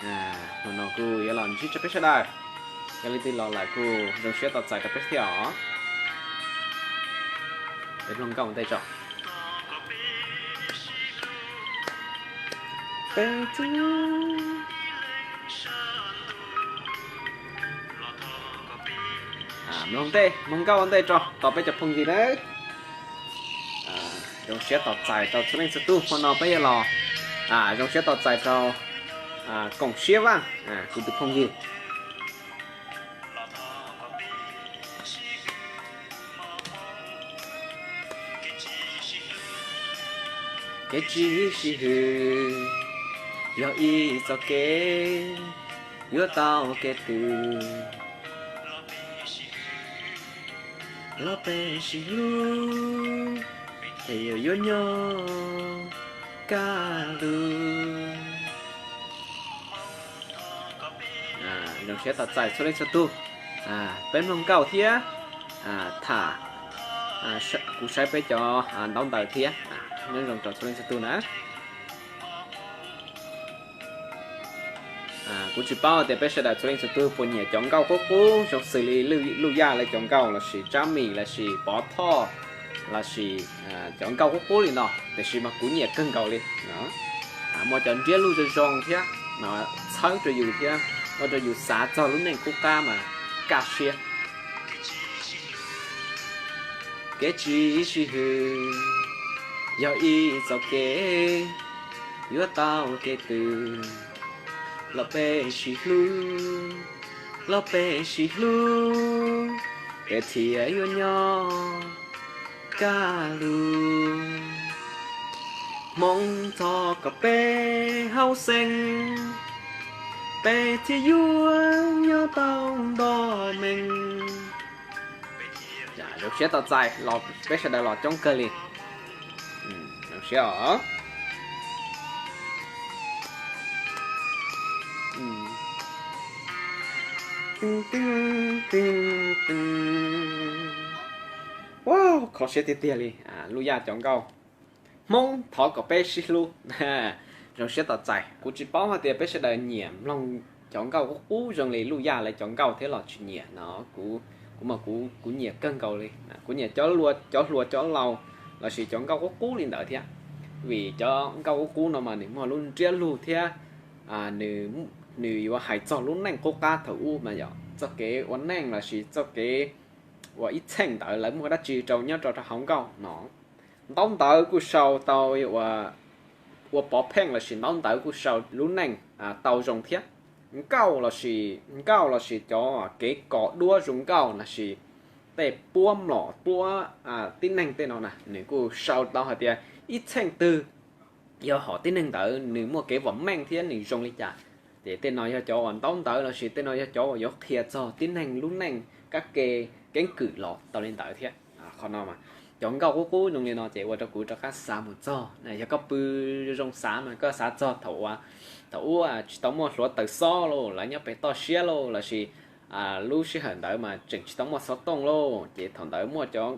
Hmo no kuj yuav los ntsib tso peb sawv daws, yog leej twg los lawm kuj zoo siab tos txais rau peb thiab os. Peb mloog nkauj ua ntej tso. Mloog ntej, mloog nkauj ua ntej tso tos peb cov phooj ywg nawb. Zoo siab tos txais rau txhua leej txhua tug, hmo no peb yuav los zoo siab tos txais rau Koom Siab Vaj, kuv tus phooj ywg. Kev tsis sib hwm yog ib txoj kev yuav tau kev tws. Los peb sib hlub, es yuav nyob kaj lug. Zoo siab tos txais txhua leej txhua tug. Peb mloog nkauj thiab tham, kuv saib peb cov ntaub ntawv thiab. Nyob zoo rau txhua leej txhua tug na. Kuv tsis paub tias peb sawv daws txhua leej txhua tug puas nyiam cov nkauj qub qub zoo xws li Luj Yaj lawv cov nkauj lossis Tsab Mim lossis Pov Thoj lossis cov nkauj qub qub li no, tiam sis mas kuv nyiam kawg nkaus li. Muaj cov nriab luj zoo zoo thiab, txhawb rau yus thiab ua rau yus xav txog lub neej qub qab mas kaj siab. Kev tsis sib hwm yog ib txoj kev yuav tau kev tws. Los peb sib hlub, los peb sib hlub, peb thiaj yuav nyob kaj lug. Hmoob thov kom peb haub xeeb, peb thiaj yuav nyob tau nto meej. Zoo siab tos txais los peb sawv daws los coob kawg li. Zoo siab os. Kho siab tiag tiag li. Luj Yaj cov nkauj, Hmoob thov kom peb sib hlub. Zoo siab tos txais, kuv tsis paub hais tias peb sawv daws nyiam mloog cov nkauj qub qub zoo li Luj Yaj lawv cov nkauj thiab los tsis nyiam no. Kuv, kuv mas kuv, kuv nyiam kawg nkaus li. Kuv nyiam cov, cov hluas cov laus lossis cov nkauj qub qub li ntawd thiab. Vim cov nkauj qub qub no mas nws muaj lub nriab lug thiab nws, nws yuav hais txog lub neej qub qab thaum ub mas yog txoj kev ua neej lossis txoj kev ua ib txheej ntawd lawv muaj dab tsi rau nyob rau hauv nkauj no. Ntaub ntawv kuj sau tau ua pov pheej lossis ntaub ntawv kuj sau lub neej tau zoo thiab. Nkauj lossis, nkauj lossis cov kev kos duab zoo nkauj lossis tej puab mlom puab tib neeg tej no na, nws kuj sau tau hais tias ib txheej twg yog hom tib neeg ntawd nws muaj kev vam meej thiab nws zoo li cas. Ces tej no yog cov uas ntaub ntawv lossis tej no yog cov uas yuav qhia txog tib neeg lub neej kab ke keeb kwm los tau li ntawd thiab. Qhov no mas cov nkauj qub qub zoo li no ces ua rau kuv rov qab xav mus txog na. Yog koj pw zoo xav mas koj xav txog thaum ub, thaum ub tsis tau muaj hluav taws xob lauj, lawv nyob pem toj siab lauj, lossis lub sij hawm ntawd mas tseem tsis tau muaj xov tooj lauj, ces thaum ntawd muaj cov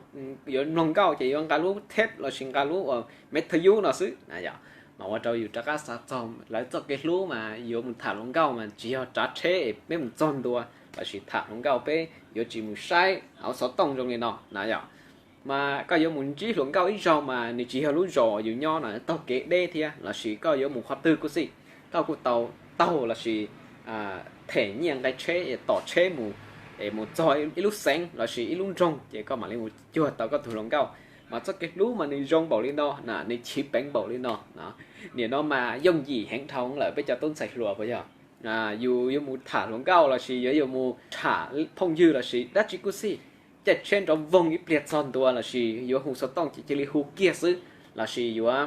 yuav mloog nkauj ces yuav nqa lub theb lossis nqa lub uas me thawj yub no xwb na yom. Mas ua rau yus rov qab xav txog lawv txoj kev hlub mas yuav mus tham hluas nkauj mas tsis yog tsav tsheb es peb mus txog ntua, lossis tham hluas nkauj peb yuav tsis mus saib hauv xov tooj zoo li no na yom. Mas koj yuav mus ntsib hluas nkauj ib zaug mas nws tsis yog lub zos yus nyob no, taug kev deb thiab, lossis koj yuav mus qhov twg kuj xij, koj kuj tau taug lossis them nyiaj nqe tsheb tom tsheb mus, es mus txog ib lub xeev lossis ib lub nroog ces koj mam li mus cuag tau koj tus hluas nkauj. Mas txoj kev hlub mas nws zoo npaum li no na, nws chiv peev npaum li no. Nim no mas yooj yim heev dhau lawm peb cov tub ntxhais hluas puas yog? Yus yuav mus tham hluas nkauj lossis yuav, yuav mus tham phooj ywg lossis dab tsi kuj xij, caij tsheb nrov voog ib pliag txog ntua lossis yuav hu xov tooj ces cia li hu kiag xwb, lossis yuav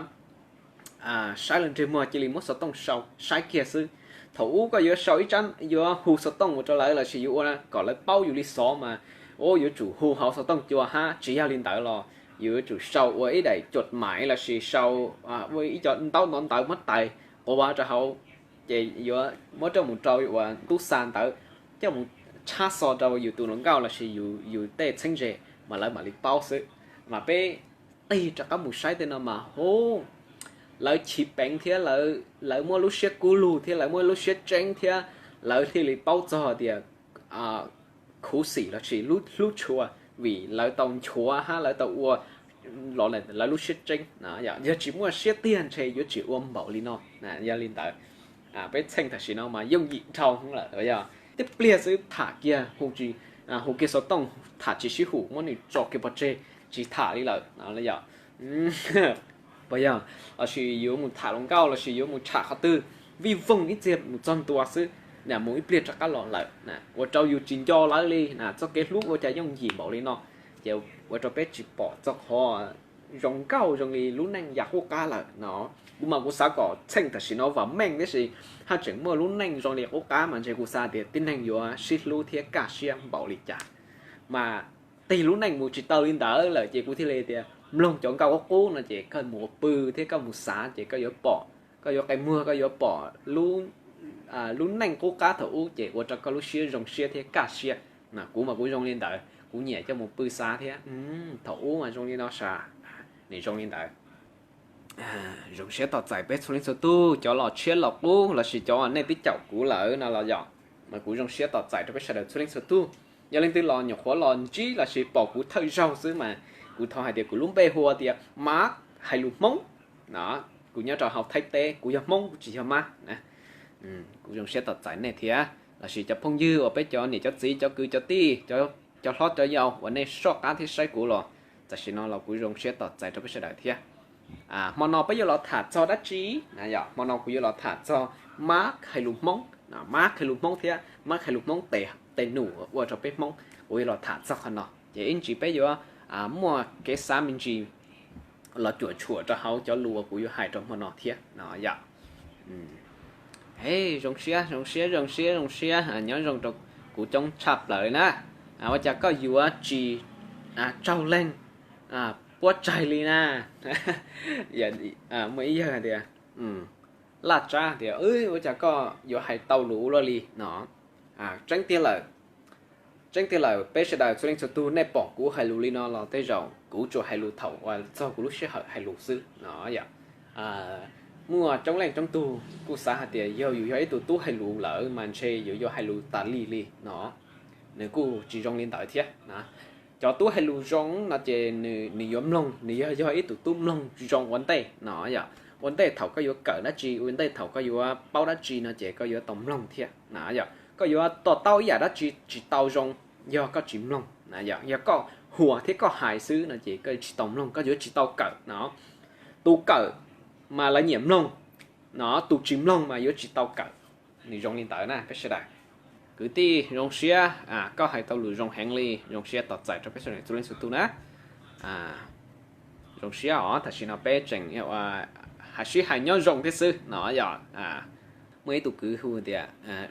saib lawv ntsej muag cia li muab xov tooj sau saib kiag xwb. Thaum ub koj yuav sau ib tsab, yuav hu xov tooj mus rau lawv lossis yuav ua kom lawv paub yus li xov mas, ua yuav tsum hu hauv xov tooj cua hab, tsis yog li ntawd los yus yuav tsum sau ua ib daim cuam maiv lossis sau ua ib co ntaub no ntawv muab tais quav rau hauv, ces yuav muab coj mus rau uas tub xa ntawd coj mus tshab xov rau yus tus hluas nkauj lossis yus tej txheeb ze, mas lawv mam li paub xwb. Mas peb tig rov qab mus saib tej no mas hu lawv chiv peev thiab lawv muaj lub siab kub lug thiab lawv muaj lub siab tseeb thiab lawv thiaj li paub txog tias khuv xim los sis hlub tshua, vim lawv tau nchuav hab lawv tau ua los lawv lub siab tseeb. Yog tsis muaj siab tiag ntshe yuav tsis ua npaum li no. Yog li ntawd, peb txheej tam sim no mas yooj yim dhau lawm, yog tib pliag xwb tham kiag hu kiag xov tooj, tham tsis sib hum, muab nws tso kiag pov tseg, tsis tham li lawm. Yog, puas yog? Los sis yuav mus tham hluas nkauj los sis yuav mus tsham qhov twg, vij voog ib txhia mus txog ntua xwb, mus ib pliag rov qab los lawm, ua rau yus tsis nco lawv li. Txoj kev hlub ua cas yooj yim npaum li no, ces ua rau peb tsis pom txog qhov zoo nkauj zoo li lub neej yam qub qab lawm no. Kuv mas kuv xav kom txheej tam sim no vam meej tib si, haj tseem muaj lub neej zoo li qub qab mas ntshe kuv xav tias tib neeg yuav sib hlub thiab kaj siab npaum li cas. Mas tig lub neej mus tsis tau li ntawd lawm ces kuv thiaj li tias mloog cov nkauj qub qub no ces koj mus ua pw thiab koj mus xav ces koj yuav pom, koj yuav qe muag koj yuav pom lub neej qub qab thaum ub ces ua rau koj lub siab zoo siab thiab kaj siab. Kuv mas kuv zoo li ntawd, kuv nyiam coj mus pw xav thiab, thaum ub mas zoo li no sas, nws zoo li ntawd. Zoo siab tos txais peb txhua leej txhua tug, cov los tshiab los qub los sis cov nej twb caum kuv lawm no los yog, mas kuv zoo siab tos txais rau peb sawv daws txhua leej txhua tug. Yog leej twg los nyuam qhuav los ntsib los sis pom kuv thawj zaug xwb mas kuv thov hais tias kuv lub npe hu tias Mark hais lus Hmoob. Kuv nyob rau hauv Thaib teb, kuv yog Hmoob kuv tsis yog Mab. Kuv zoo siab tos txais nej thiab los sis cov phooj ywg uas peb cov niam cov txiv cov kwv cov tij, cov hlob cov yau uas nej soj qab thiab saib kuv los tam sim no los kuv zoo siab tos txais rau peb sawv daws thiab. Hmo no peb yuav los tham txog dab tsi? Hmo no kuv yuav los tham txog Mab hais lus Hmoob, Mab hais lus Hmoob thiab Mab hais lus Hmoob tes num ua rau peb Hmoob, kuv yuav los tham txog qhov no ces ib ntsis peb yuav muaj kev xav me ntsis los cuam tshuam rau hauv cov lus uas kuv yuav hais rau hmo no thiab no yom. Zoo siab zoo siab zoo siab zoo siab, nyob zoo rau kuv coob tshaj plaws na. Ua cas koj yuav tsis tsaug leeg puab tsaig li na? Muaj ib yawg hais tias, laj tsab tias, ua cas koj yuav hais tau lus ua luaj li no? Tseeb tiag lawm, tseeb tiag lawm peb sawv daws txhua leej txhua tug nej pom kuv hais lus li no los tej zaum kuv tsuas hais lus thaum uas txog kuv lub sij hawm hais lus xwb no yom. Muaj coob leej coob tug kuj xav hais tias yog yus yog ib tug tub hais lus lawm mas ntshe yuav yuav hais lus tas li li no, nws kuj tsis zoo li ntawd thiab. Cov tub hais lus zoo no ces nws yuav mloog, nws yog yog ib tug tub mloog zoo ua ntej no yom. Ua ntej thaum koj yuav kawm dab tsi, ua ntej thaum koj yuav paub dab tsi no ces koj yuav tau mloog thiab na yom. Koj yuav to taub ib yam dab tsi tsis tau zoo yog koj tsis mloog na yom. Yog koj huas thiab koj hais xwb no ces koj tsis tau mloog, koj yuav tsis tau kawm no. Tus kawm mas lawv nyiam mloog no, tus tsis mloog mas yuav tsis tau kawm. Nws zoo li ntawd na peb sawv daws. Kwv tij, zoo siab koj hais tau lus zoo heev li, zoo siab tos txais rau peb sawv daws txhua leej txhua tug na. Zoo siab os, tam sim no peb tseem hais sib hais nyob zoo thiab xwb no yom. Muaj ib tug kwv hu tias,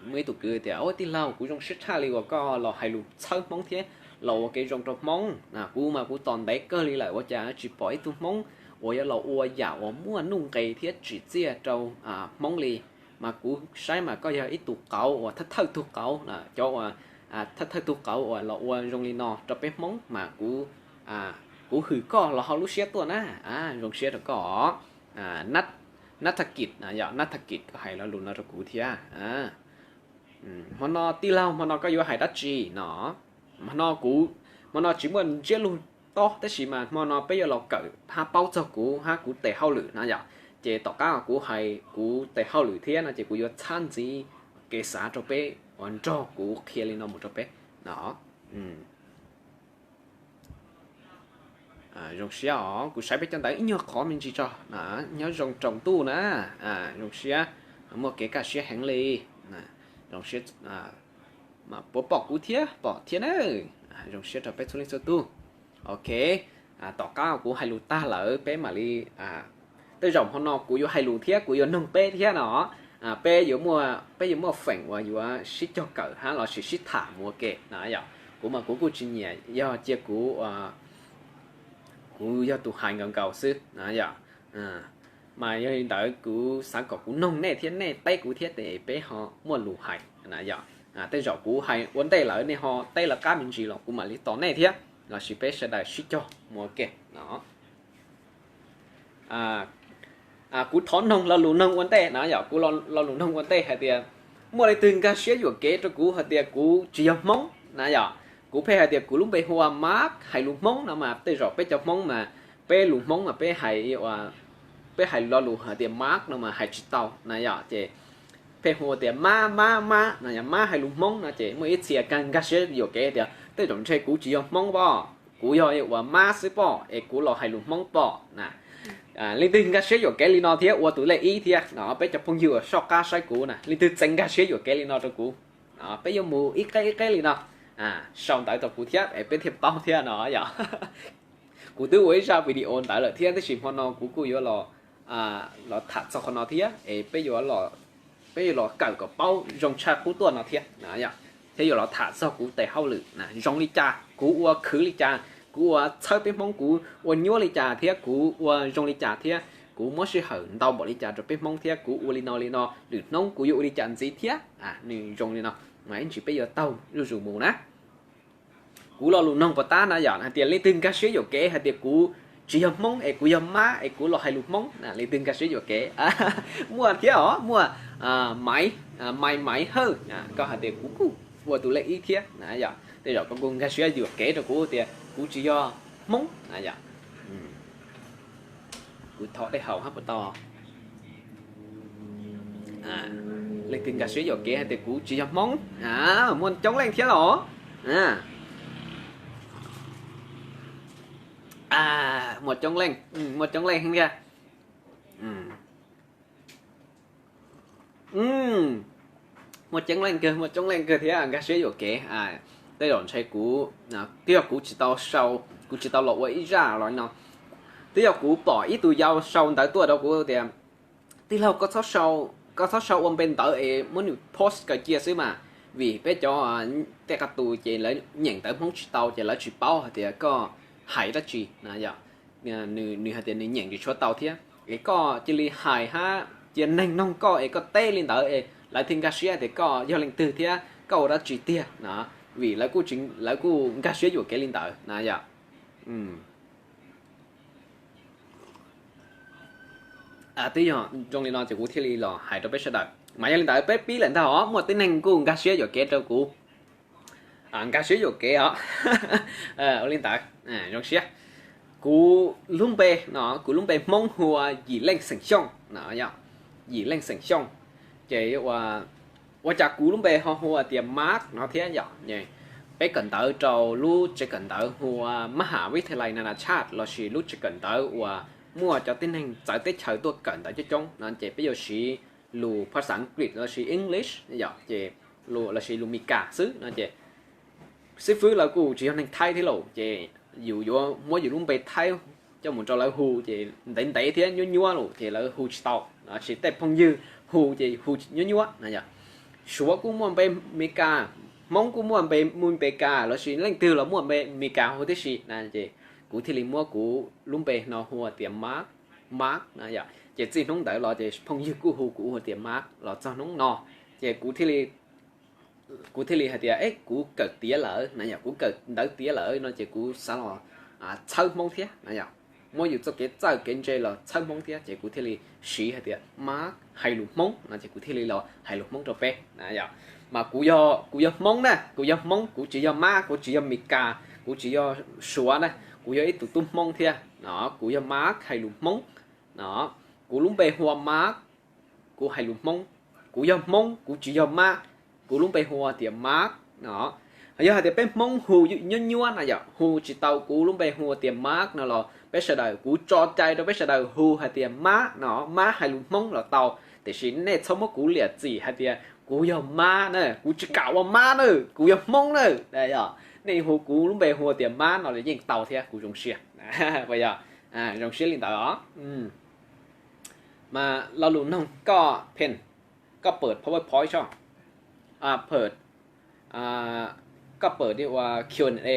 muaj ib tug kwv tias, ua tij laug, kuv zoo siab tshaj li uas koj los hais lus txhawb Hmoob thiab los ua kev zoo rau Hmoob. Kuv mas kuv tos ntev kawg li lawm ua cas tsis pom ib tug Hmoob uas yuav los ua yam uas muaj nuj nqis thiab tsim txiaj rau Hmoob li. Mas kuv saib mas koj yog ib tug qauv uas thawj thawj tug qauv, cov uas thawj thawj tug qauv uas los ua zoo li no rau peb Hmoob mas kuv, kuv hwm koj los hauv lub siab tuaj na. Zoo siab rau koj os. Nab thaj kis, yog nab thaj kis koj hais lo lus no rau kuv thiab. Hmo no tij laug, hmo no koj yuav hais dab tsi no? Hmo no kuv, hmo no tsis muaj ntsiab lus tob tab sis mas hmo no peb yuav los kawm hab paub txog kuv hab kuv tes hauj lwm na yom. Ces tom qab kuv hais kuv tes hauj lwm thiab no ces kuv yuav txhab ntxiv kev xav rau peb uas nrog kuv qhia li no mus rau peb no. Zoo siab os, kuv saib peb cov ntawd ib nyuag qhov me ntsis tso. Nyob zoo tsaus ntuj na. Zoo siab, muaj kev kaj siab heev li. Zoo siab, puas pom kuv thiab? Pom thiab na. Zoo siab rau peb txhua leej txhua tug. Ok, tom qab kuv hais lus tag lawm peb mam li, tej zaum hmo no kuv yuav hais lus thiab kuv yuav noog peb thiab no. Peb yuav muaj, peb yuav muaj feem uas yuav sib cog kawm hab los sis sib tham mus ua ke na yom. Kuv mas kuv kuj tsis nyiam yog cia kuv, kuv yog tus hais nkaus nkaus xwb na yom. Mas yog li ntawd kuv xav kom kuv noog nej thiab nej teb kuv thiab tes peb ho muaj lus hais na yom. Tej zaum kuv hais ua ntej lawm nej ho teb lawv qab me ntsis los kuv mam li tos nej thiab los sis peb sawv daws sib cog mus ua ke no. Kuv thov noog lo lus noog ua ntej na yom, kuv lo lus noog ua ntej hais tias muaj leej twg nkag siab yuam kev rau kuv hais tias kuv tsis yog Hmoob na yom. Kuv pheej hais tias kuv lub npe hu ua Mab, hais lus Hmoob no mas tej zaum peb cov Hmoob mas peb lus Hmoob mas peb hais, peb hais lo lus hais tias Mab no mas hais tsis tau na yom, ces pheej hu tias Mab, Mab, Mab no yom, Mab hais lus Hmoob no ces muaj ib txhia nkag siab yuam kev tias tej zaum ntshe kuv tsis yog Hmoob pob, kuv yog ua Mab xwb pob es kuv los hais lus Hmoob pob na. Leej twg nkag siab yuam kev li no thiab ua tus lej ib thiab no, peb cov phooj ywg uas soj qab saib kuv na, leej twg tseem nkag siab yuam kev li no rau kuv, peb yuav mus ib qeb ib qeb li no, sau ntawv rau kuv thiab es peb thiaj paub thiab no yom. Kuv twb ua ib zaj video ntawd lawm thiab tab sis hmo no kuv kuj yuav los tham txog qhov no thiab es peb yuav los kawm kom paub zoo tshaj qub tuaj no thiab, thiab yuav los tham txog kuv tes hauj lwm zoo li cas, kuv ua khwv li cas, kuv ua txhawb peb Hmoob, kuv ua nyuaj li cas thiab kuv ua zoo li cas thiab kuv muab sij hawm ntau npaum li cas rau peb Hmoob thiab kuv ua li no li no lwm hnub kuv yuav ua li cas ntxiv thiab, nws zoo li no mas ib ntsis peb yuav taug zuj zus mus na. Kuv lo lus noog puas tab na yom, hais tias leej twg nkag siab yuam kev hais tias kuv tsis yog Hmoob es kuv yog Mab es kuv los hais lus Hmoob, leej twg nkag siab yuam kev. Muaj thiab os, muaj Maiv, Maiv Maiv Hawj, koj hais tias kuv kuj ua tus lej ib thiab na yom, tej zaum koj kuj nkag siab yuam kev rau kuv tias kuv tsis yog Hmoob na yom. Kuv thov dej haus hab puas tau. Leej twg nkag siab yuam kev hais tias kuv tsis yog Hmoob, muaj coob leej thiab los. Muaj coob leej, muaj coob leej heev thiab. Muaj coob leej kawg, muaj coob leej kawg thiab nkag siab yuam kev. Tej zaum ntshe kuv, twb yog kuv tsis tau sau, kuv tsis tau los ua ib zaj los no, twb yog kuv pom ib tug yau sau ntawv tuaj rau kuv tias tij laug, koj txhob sau ua npe ntawv es muab nws post kaw cia xwb mas, vim peb cov tej qab tus ces lawv nyeem ntawv Hmoob tsis tau ces lawv tsis paub hais tias koj hais dab tsi na yom. Nws hais tias nws nyeem tsis tshua tau thiab es koj cia li hais hab cia neeg noog koj es koj teb li ntawd es lawv thiaj nkag siab tias koj yog leej twg thiab koj ua dab tsi tiag na, vim lawv kuj nkag siab yuam kev li ntawd na yom. Twb yog zoo li no ces kuv thiaj li los hais rau peb sawv daws mas yog li ntawd peb pib lawm ntag os, muaj tib neeg kuj nkag siab yuam kev rau kuv, nkag siab yuam kev os. Ua li ntawd, zoo siab. Kuv lub npe no, kuv lub npe Hmoob hu ua Yim Leej xeem Xyooj no, Yim Leej xeem Xyooj. Ces ua cas kuv lub npe ho hu ua tias Mark no thiab yom? Peb kawm ntawv rau lub tsev kawm ntawv hu ua Maj Has Vib Thas Lais Na Na Tshaj lossis lub tsev kawm ntawv uas muaj cov tib neeg txawv teb chaws tuaj kawm ntawv coob coob no ces peb yuav siv lus phas xas Askiv lossis English yom, ces lossis lus Mis Kas xwb no ces xib fwb lawv kuj tsis yog neeg Thaib thiab lauj, ces yus yuav muab yus lub npe Thaib coj mus rau lawv hu ces ntev ntev thiab nyuab nyuab lauj, ces lawv hu tsis tau, lossis tej phooj ywg hu ces hu nyuab nyuab na yom. Suav kuj muaj npe Mes Kas, Hmoob kuj muaj npe Mes Kas lossis leej twg los muaj npe Mes Kas hu tib si na, ces kuv thiaj li muab kuv lub npe no hu tias Mark, Mark na yom. Ces txij hnub ntawd los ces phooj ywg kuj hu kuv hu tias Mark los txog hnub no, ces kuv thiaj li kuv thiaj li hais tias, e, kuv kawm tiav lawm na yom, kuv kawm ntawv tiav lawm no ces kuv xav los txhawb Hmoob thiab na yom, muab yus txoj kev txawj kev ntse los txhawb Hmoob thiab, ces kuv thiaj li siv hais tias Mark hais lus Hmoob no ces kuv thiaj li los hais lus Hmoob rau peb na yom. Mas kuv yog, kuv yog Hmoob na, kuv yog Hmoob, kuv tsis yog Mab, kuv tsis yog Mes Kas, kuv tsis yog Suav na, kuv yog ib tug tub Hmoob thiab no, kuv yog Mark hais lus Hmoob no. Kuv lub npe hu ua Mark, kuv hais lus Hmoob. Kuv yog Hmoob, kuv tsis yog Mab, kuv lub npe hu ua tias Mark no. Yog hais tias peb Hmoob hu nyuab nyuab na yom, hu tsis tau kuv lub npe hu ua tias Mark no los peb sawv daws, kuv tso cai rau peb sawv daws hu hais tias Mab no, Mab hais lus Hmoob los tau, tiam sis nej txhob muab kuv liam txim hais tias kuv yog Mab na, kuv tsis kam ua Mab na, kuv yog Hmoob na. Nej hu kuv lub npe hu tias Mab no los yeej tau thiab, kuv zoo siab. Yog, zoo siab li ntawd os. Mas lo lus noog koj pheej, koj pawm PowerPoint soj, pawm, koj pawm li ua Q and A,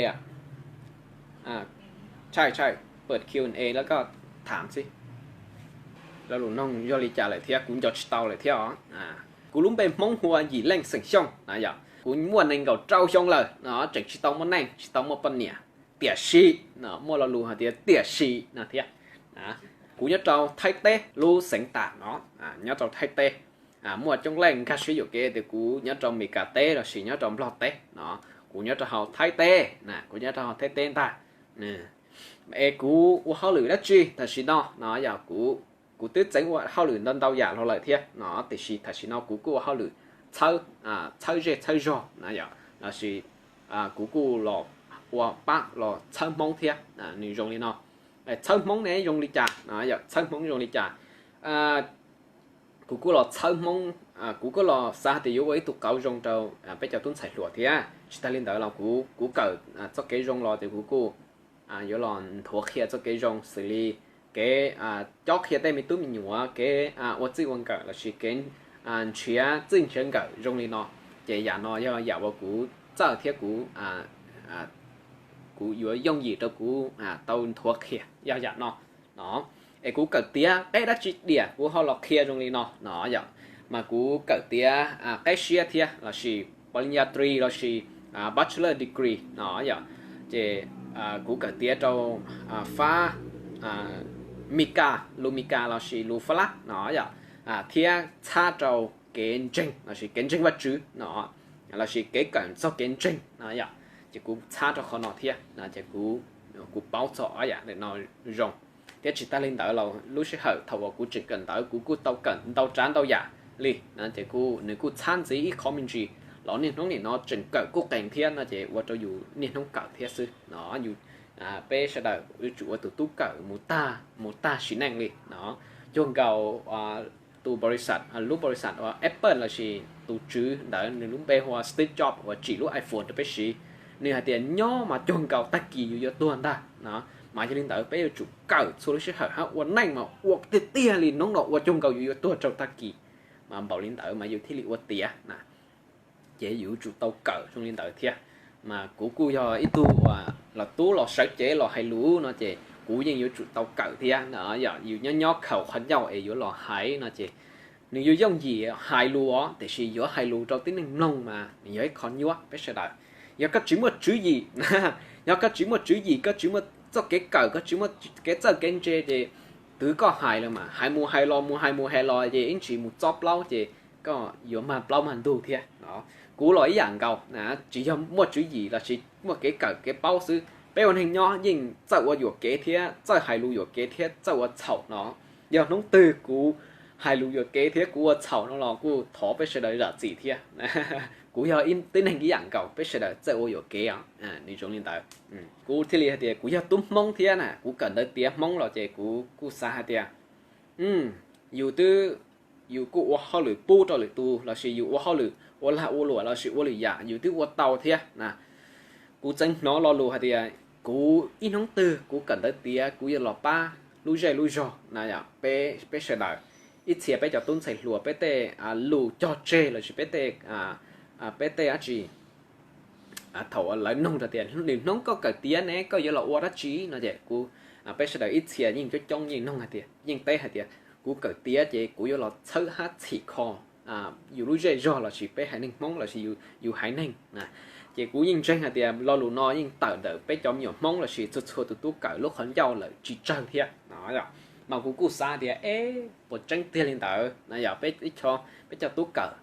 ใช่ ใช่ เปิด Q and A แล้วก็ถามสิ lo lus noog yog li cas lawm thiab, kuv nco tsis tau lawm thiab os. Kuv lub npe Hmoob hu ua Yim Leej xeem Xyooj na yom, kuv muaj nees nkaum rau xyoo lawm no, tseem tsis tau muaj neej, tsis tau muaj poj niam, tiam sis no, muaj lo lus hais tias tiam sis no thiab. Kuv nyob rau Thaib teb lub xeev tam no, nyob rau Thaib teb. Muaj coob leej nkag siab yuam kev tias kuv nyob rau Meskas teb lossis nyob rau Nplog teb no. Kuv nyob rau hauv Thaib teb na, kuv nyob rau hauv Thaib teb ntag. Es kuv ua hauj lwm dab tsi tam sim no no yog kuv, kuv twb txeev ua hauj lwm ntau ntau yam los lawm thiab no, tiam sis tam sim no kuv kuj ua hauj lwm txhawb, txhawb zej txhawb zog na yom, lossis kuv kuj los ua pab los txhawb Hmoob thiab. Nws zoo li no, txhawb Hmoob ne zoo li cas no yom, txhawb Hmoob zoo li cas. Kuv kuj los txhawb Hmoob, kuv kuj los xav hais tias yuav ua ib tug qauv zoo rau peb cov tub ntxhais hluas thiab. Tsis tas li ntawd los kuv, kuv kawm txoj kev zoo los ces kuv kuj yuav los nthuav qhia txoj kev zoo xws li kev cob qhia tej me tub me nyuam, kev ua txij ua nkawm lossis kev nrhiav txij nrhiav nkawm zoo li no. Ces yam no yog yam uas kuv txawj thiab kuv, kuv yuav yooj yim rau kuv tau nthuav qhia yog yam no no. Es kuv kawm tiav qeb dab tsi diam kuv ho los qhia zoo li no no yom. Mas kuv kawm tiav qeb siab thiab lossis ปริญญาตรี lossis bachelor degree no yom. Ces kuv kawm tiav rau fab Mis Kas, lus Mis Kas lossis lus Fab Lab no yom, thiab txhab rau kev ntseeg lossis kev ntseeg Vajtswv no, lossis kev kawm txog kev ntseeg no yom. Ces kuv txhab rau qhov no thiab no ces kuv, kuv paub txog ob yam ntawm no zoo. Thiab tsis tas li ntawd los lub sij hawm thaum uas kuv tseem kawm ntawv kuv kuj tau kawm ntau tsav ntau yam li no ces kuj, nws kuj txhab ntxiv ib qho me ntsis los niaj hnub nim no tseem kawm kuj qees thiab no ces ua rau yus niaj hnub kawm thiab xwb no. Yus, peb sawv daws yuav tsum ua tus tub kawm mus tag, mus tag sim neej li no. Cuag nkaus tus npau li xas, lub npau li xas uas Apple lossis tus tswv ntawd nws lub npe hu ua Steve Jobs uas tsim lub iPhone rau peb siv, nws hais tias nyob mas cuag nkaus tag kis yus yuav tuag ntag no. Mas yog li ntawd peb yuav tsum kawm txhua lub sij hawm hab ua neej mas ua tiag tiag li, hnub no ua cuag nkaus yus yuav tuag rau tag kis. Mas npaum li ntawd mas yus thiaj li ua tiav na. Ces yus yuav tsum tau kawm zoo li ntawd thiab. Mas kuv kuj yog ib tug uas los tub los sawv cev los hais lus no ces kuv yeej yuav tsum tau kawm thiab no. Yog yus nyob nyob khaus qhov ncauj es yuav los hais no ces nws yuav yooj yim hais lus os, tiam sis yuav hais lus rau tib neeg mloog mas nws yog ib qho nyuaj peb sawv daws. Yog koj tsis muaj tswv yim, yog koj tsis muaj tswv yim, koj tsis muaj txoj kev kawm, koj tsis muaj kev txawj kev ntse ces twv koj hais los mas hais mus hais los mus hais mus hais los ces ib ntsis mus txob plaub ces koj yuav mag plaub mag ntug thiab no. Kuv los ib yam nkaus na, tsis yog muaj tswv yim lossis muaj kev kawm kev paub xwb, peb ua neeg nyob yeej txawj ua yuam kev thiab txawj hais lus yuam kev thiab txawj ua txhaum no. Yog hnub twg kuv hais lus yuam kev thiab kuv ua txhaum no los kuj thov peb sawv daws zam txim thiab. Kuv yog tib neeg ib yam nkaus, peb sawv daws txawj ua yuam kev os, nws zoo li ntawd. Kuv thiaj li hais tias kuv yog tub Hmoob thiab na, kuv kawm ntawv tiav Hmoob los ces kuv kuj xav hais tias yus twb, yus kuj ua hauj lwm pub rau lwm tus lossis yus ua hauj lwm ua lag ua luam lossis ua lwm yam yus twb ua tau thiab na. Kuv txeev hnov lo lus hais tias kuv ib hnub twg kuv kawm ntawv tiav kuv yuav los pab lub zej lub zog na yom, peb, peb sawv daws. Ib txhia peb cov tub ntxhais hluas peb tej lus cog tseg lossis peb tej, peb tej dab tsi thaum lawv nug rau tias nws hnub koj kawm tiav ne koj yuav los ua dab tsi no ces kuv, peb sawv daws ib txhia yeej coob coob yeej nug hais tias, yeej teb hais tias kuv kawm tiav ces kuv yuav los txhawb hab txhim kho yus lub zej zog lossis peb haiv neeg Hmoob lossis yus haiv neeg na. Ces kuv yeej ntseeg hais tias lo lus no yeej tawm ntawm peb cov me nyuam Hmoob lossis txhua txhua tus tub kawm lub qhov ncauj lawm tsis tsawg thiab no. Mas kuv kuj xav tias es puas tseeb tiag li ntawd na yom, peb, peb cov tub kawm,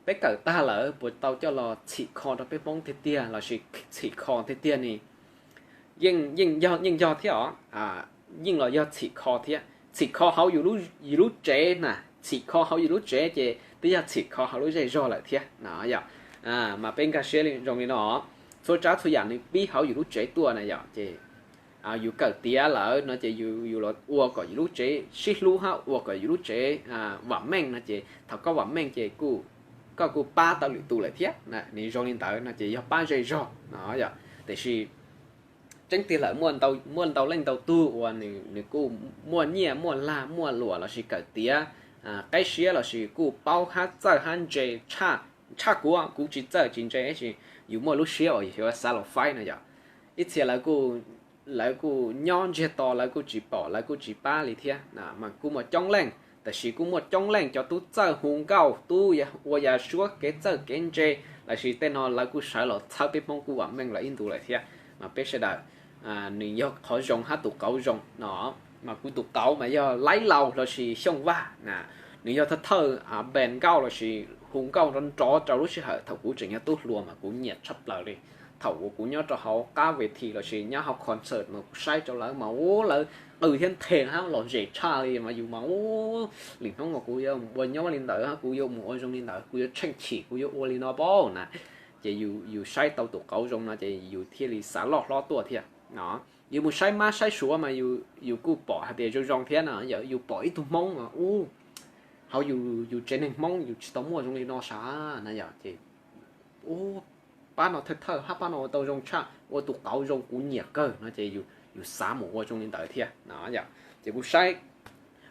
peb kawm tag lawm puas tau coj los txhim kho rau peb Hmoob tiag tiag lossis txhim kho tiag tiag ne? Yeej, yeej yog, yeej yog thiab os. Yeej los yog txhim kho thiab, txhim kho hauv yus lub, yus lub tsev na, txhim kho hauv yus lub tsev ces twb yog txhim kho hauv lub zej zog lawm thiab na yom. Mas peb nkag siab zoo li no, txhua tsav txhua yam nws pib hauv yus lub tsev tuaj na yom. Ces yus kawm tiav lawm no ces yus, yus los ua kom yus lub tsev sib hlub hab ua kom yus lub tsev vam meej no ces thaum koj vam meej ces kuj, koj kuj pab tau lwm tus lawm thiab. Nws zoo li ntawd no ces yog pab zej zog no yom. Tiam sis tseeb tiag lawm muaj ntau leej ntau tug uas nws kuj muaj nyiaj muaj lag muaj luam lossis kawm tiav qeb siab lossis kuj paub hab txawj hab ntse tshaj, tshaj kuv, kuv tsis txawj tsis ntse tab sis yus muaj lub siab uas yus xav los faib no yom. Ib txhia lawv kuj, lawv kuj nyob ntsiag to lawv kuj tsis pom lawv kuj tsis pab li thiab na. Mas kuj muaj coob leej, tab sis kuj muaj coob leej cov tub txawj hu nkauj, tub ua yam suab kev txawj kev ntse lossis tej no lawv kuj sawv los txhawb peb Hmoob kuj vam meej lawm ib ntus lawm thiab. Mas peb sawv daws, nws yog qhov zoo hab tus qauv zoo no. Mas kuv tus qauv mas yog Laib Laus lossis Xyooj Vaj na, nws yog thawj thawj band nkauj lossis hu nkauj nrov nrov rau lub sij hawm thaum kuv tseem yog tub hluas mas kuv nyiam tshaj plaws li. Thaum uas kuv nyob rau hauv qab ves this lossis nyob hauv concert mas kuv saib rau lawv mas ua lawv qw thiab nthe hab lom zem tshaj li mas yus mas ua, lwm hnub mas kuv yuav ua nyob li ntawd hab, kuv yuav mus ua zoo li ntawd, kuv yuav tsheej chim, kuv yuav ua li no paub na. Ces yus saib tau tus qauv zoo no ces yus thiaj li xav loj hlob tuaj thiab no. Yus mus saib mab saib suav mas yus kuj pom hais tias zoo zoo thiab no, yog yus pom ib tug Hmoob mas ua, hauv yus tsev neeg Hmoob yus tsis tau muaj zoo li no sav na yog ces ua, pab no thawj thawj hab, pab no ua tau zoo tshaj, ua tus qauv zoo kuv nyiam kawg no ces yus xav mus ua zoo li ntawd thiab no yog. Ces kuv saib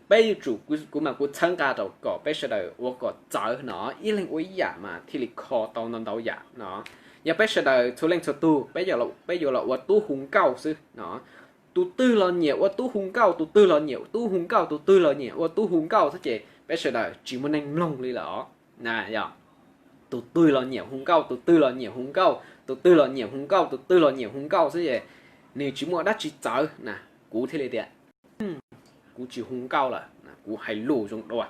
peb yuav tsum, kuv mas kuv txhawb nqa rau kom peb sawv daws ua kom txawv no, ib leeg ua ib yam mas thiaj li kho tau ntau ntau yam no. Yog peb sawv daws txhua leej txhua tug peb yuav los ua tub hu nkauj xwb no, tus twg los nyiam ua tub hu nkauj, tus twg los nyiam tub hu nkauj, tus twg los nyiam ua tub hu nkauj xwb ces peb sawv daws tsis muaj neeg mloog li lawm os. Yog tus twg los nyiam hu nkauj, tus twg los nyiam hu nkauj, tus twg los nyiam hu nkauj, tus twg los nyiam hu nkauj xwb ces nws tsis muaj dab tsi txawv na. Kuv thiaj li tias kuv tsis hu nkauj lawm, kuv hais lus zoo dua,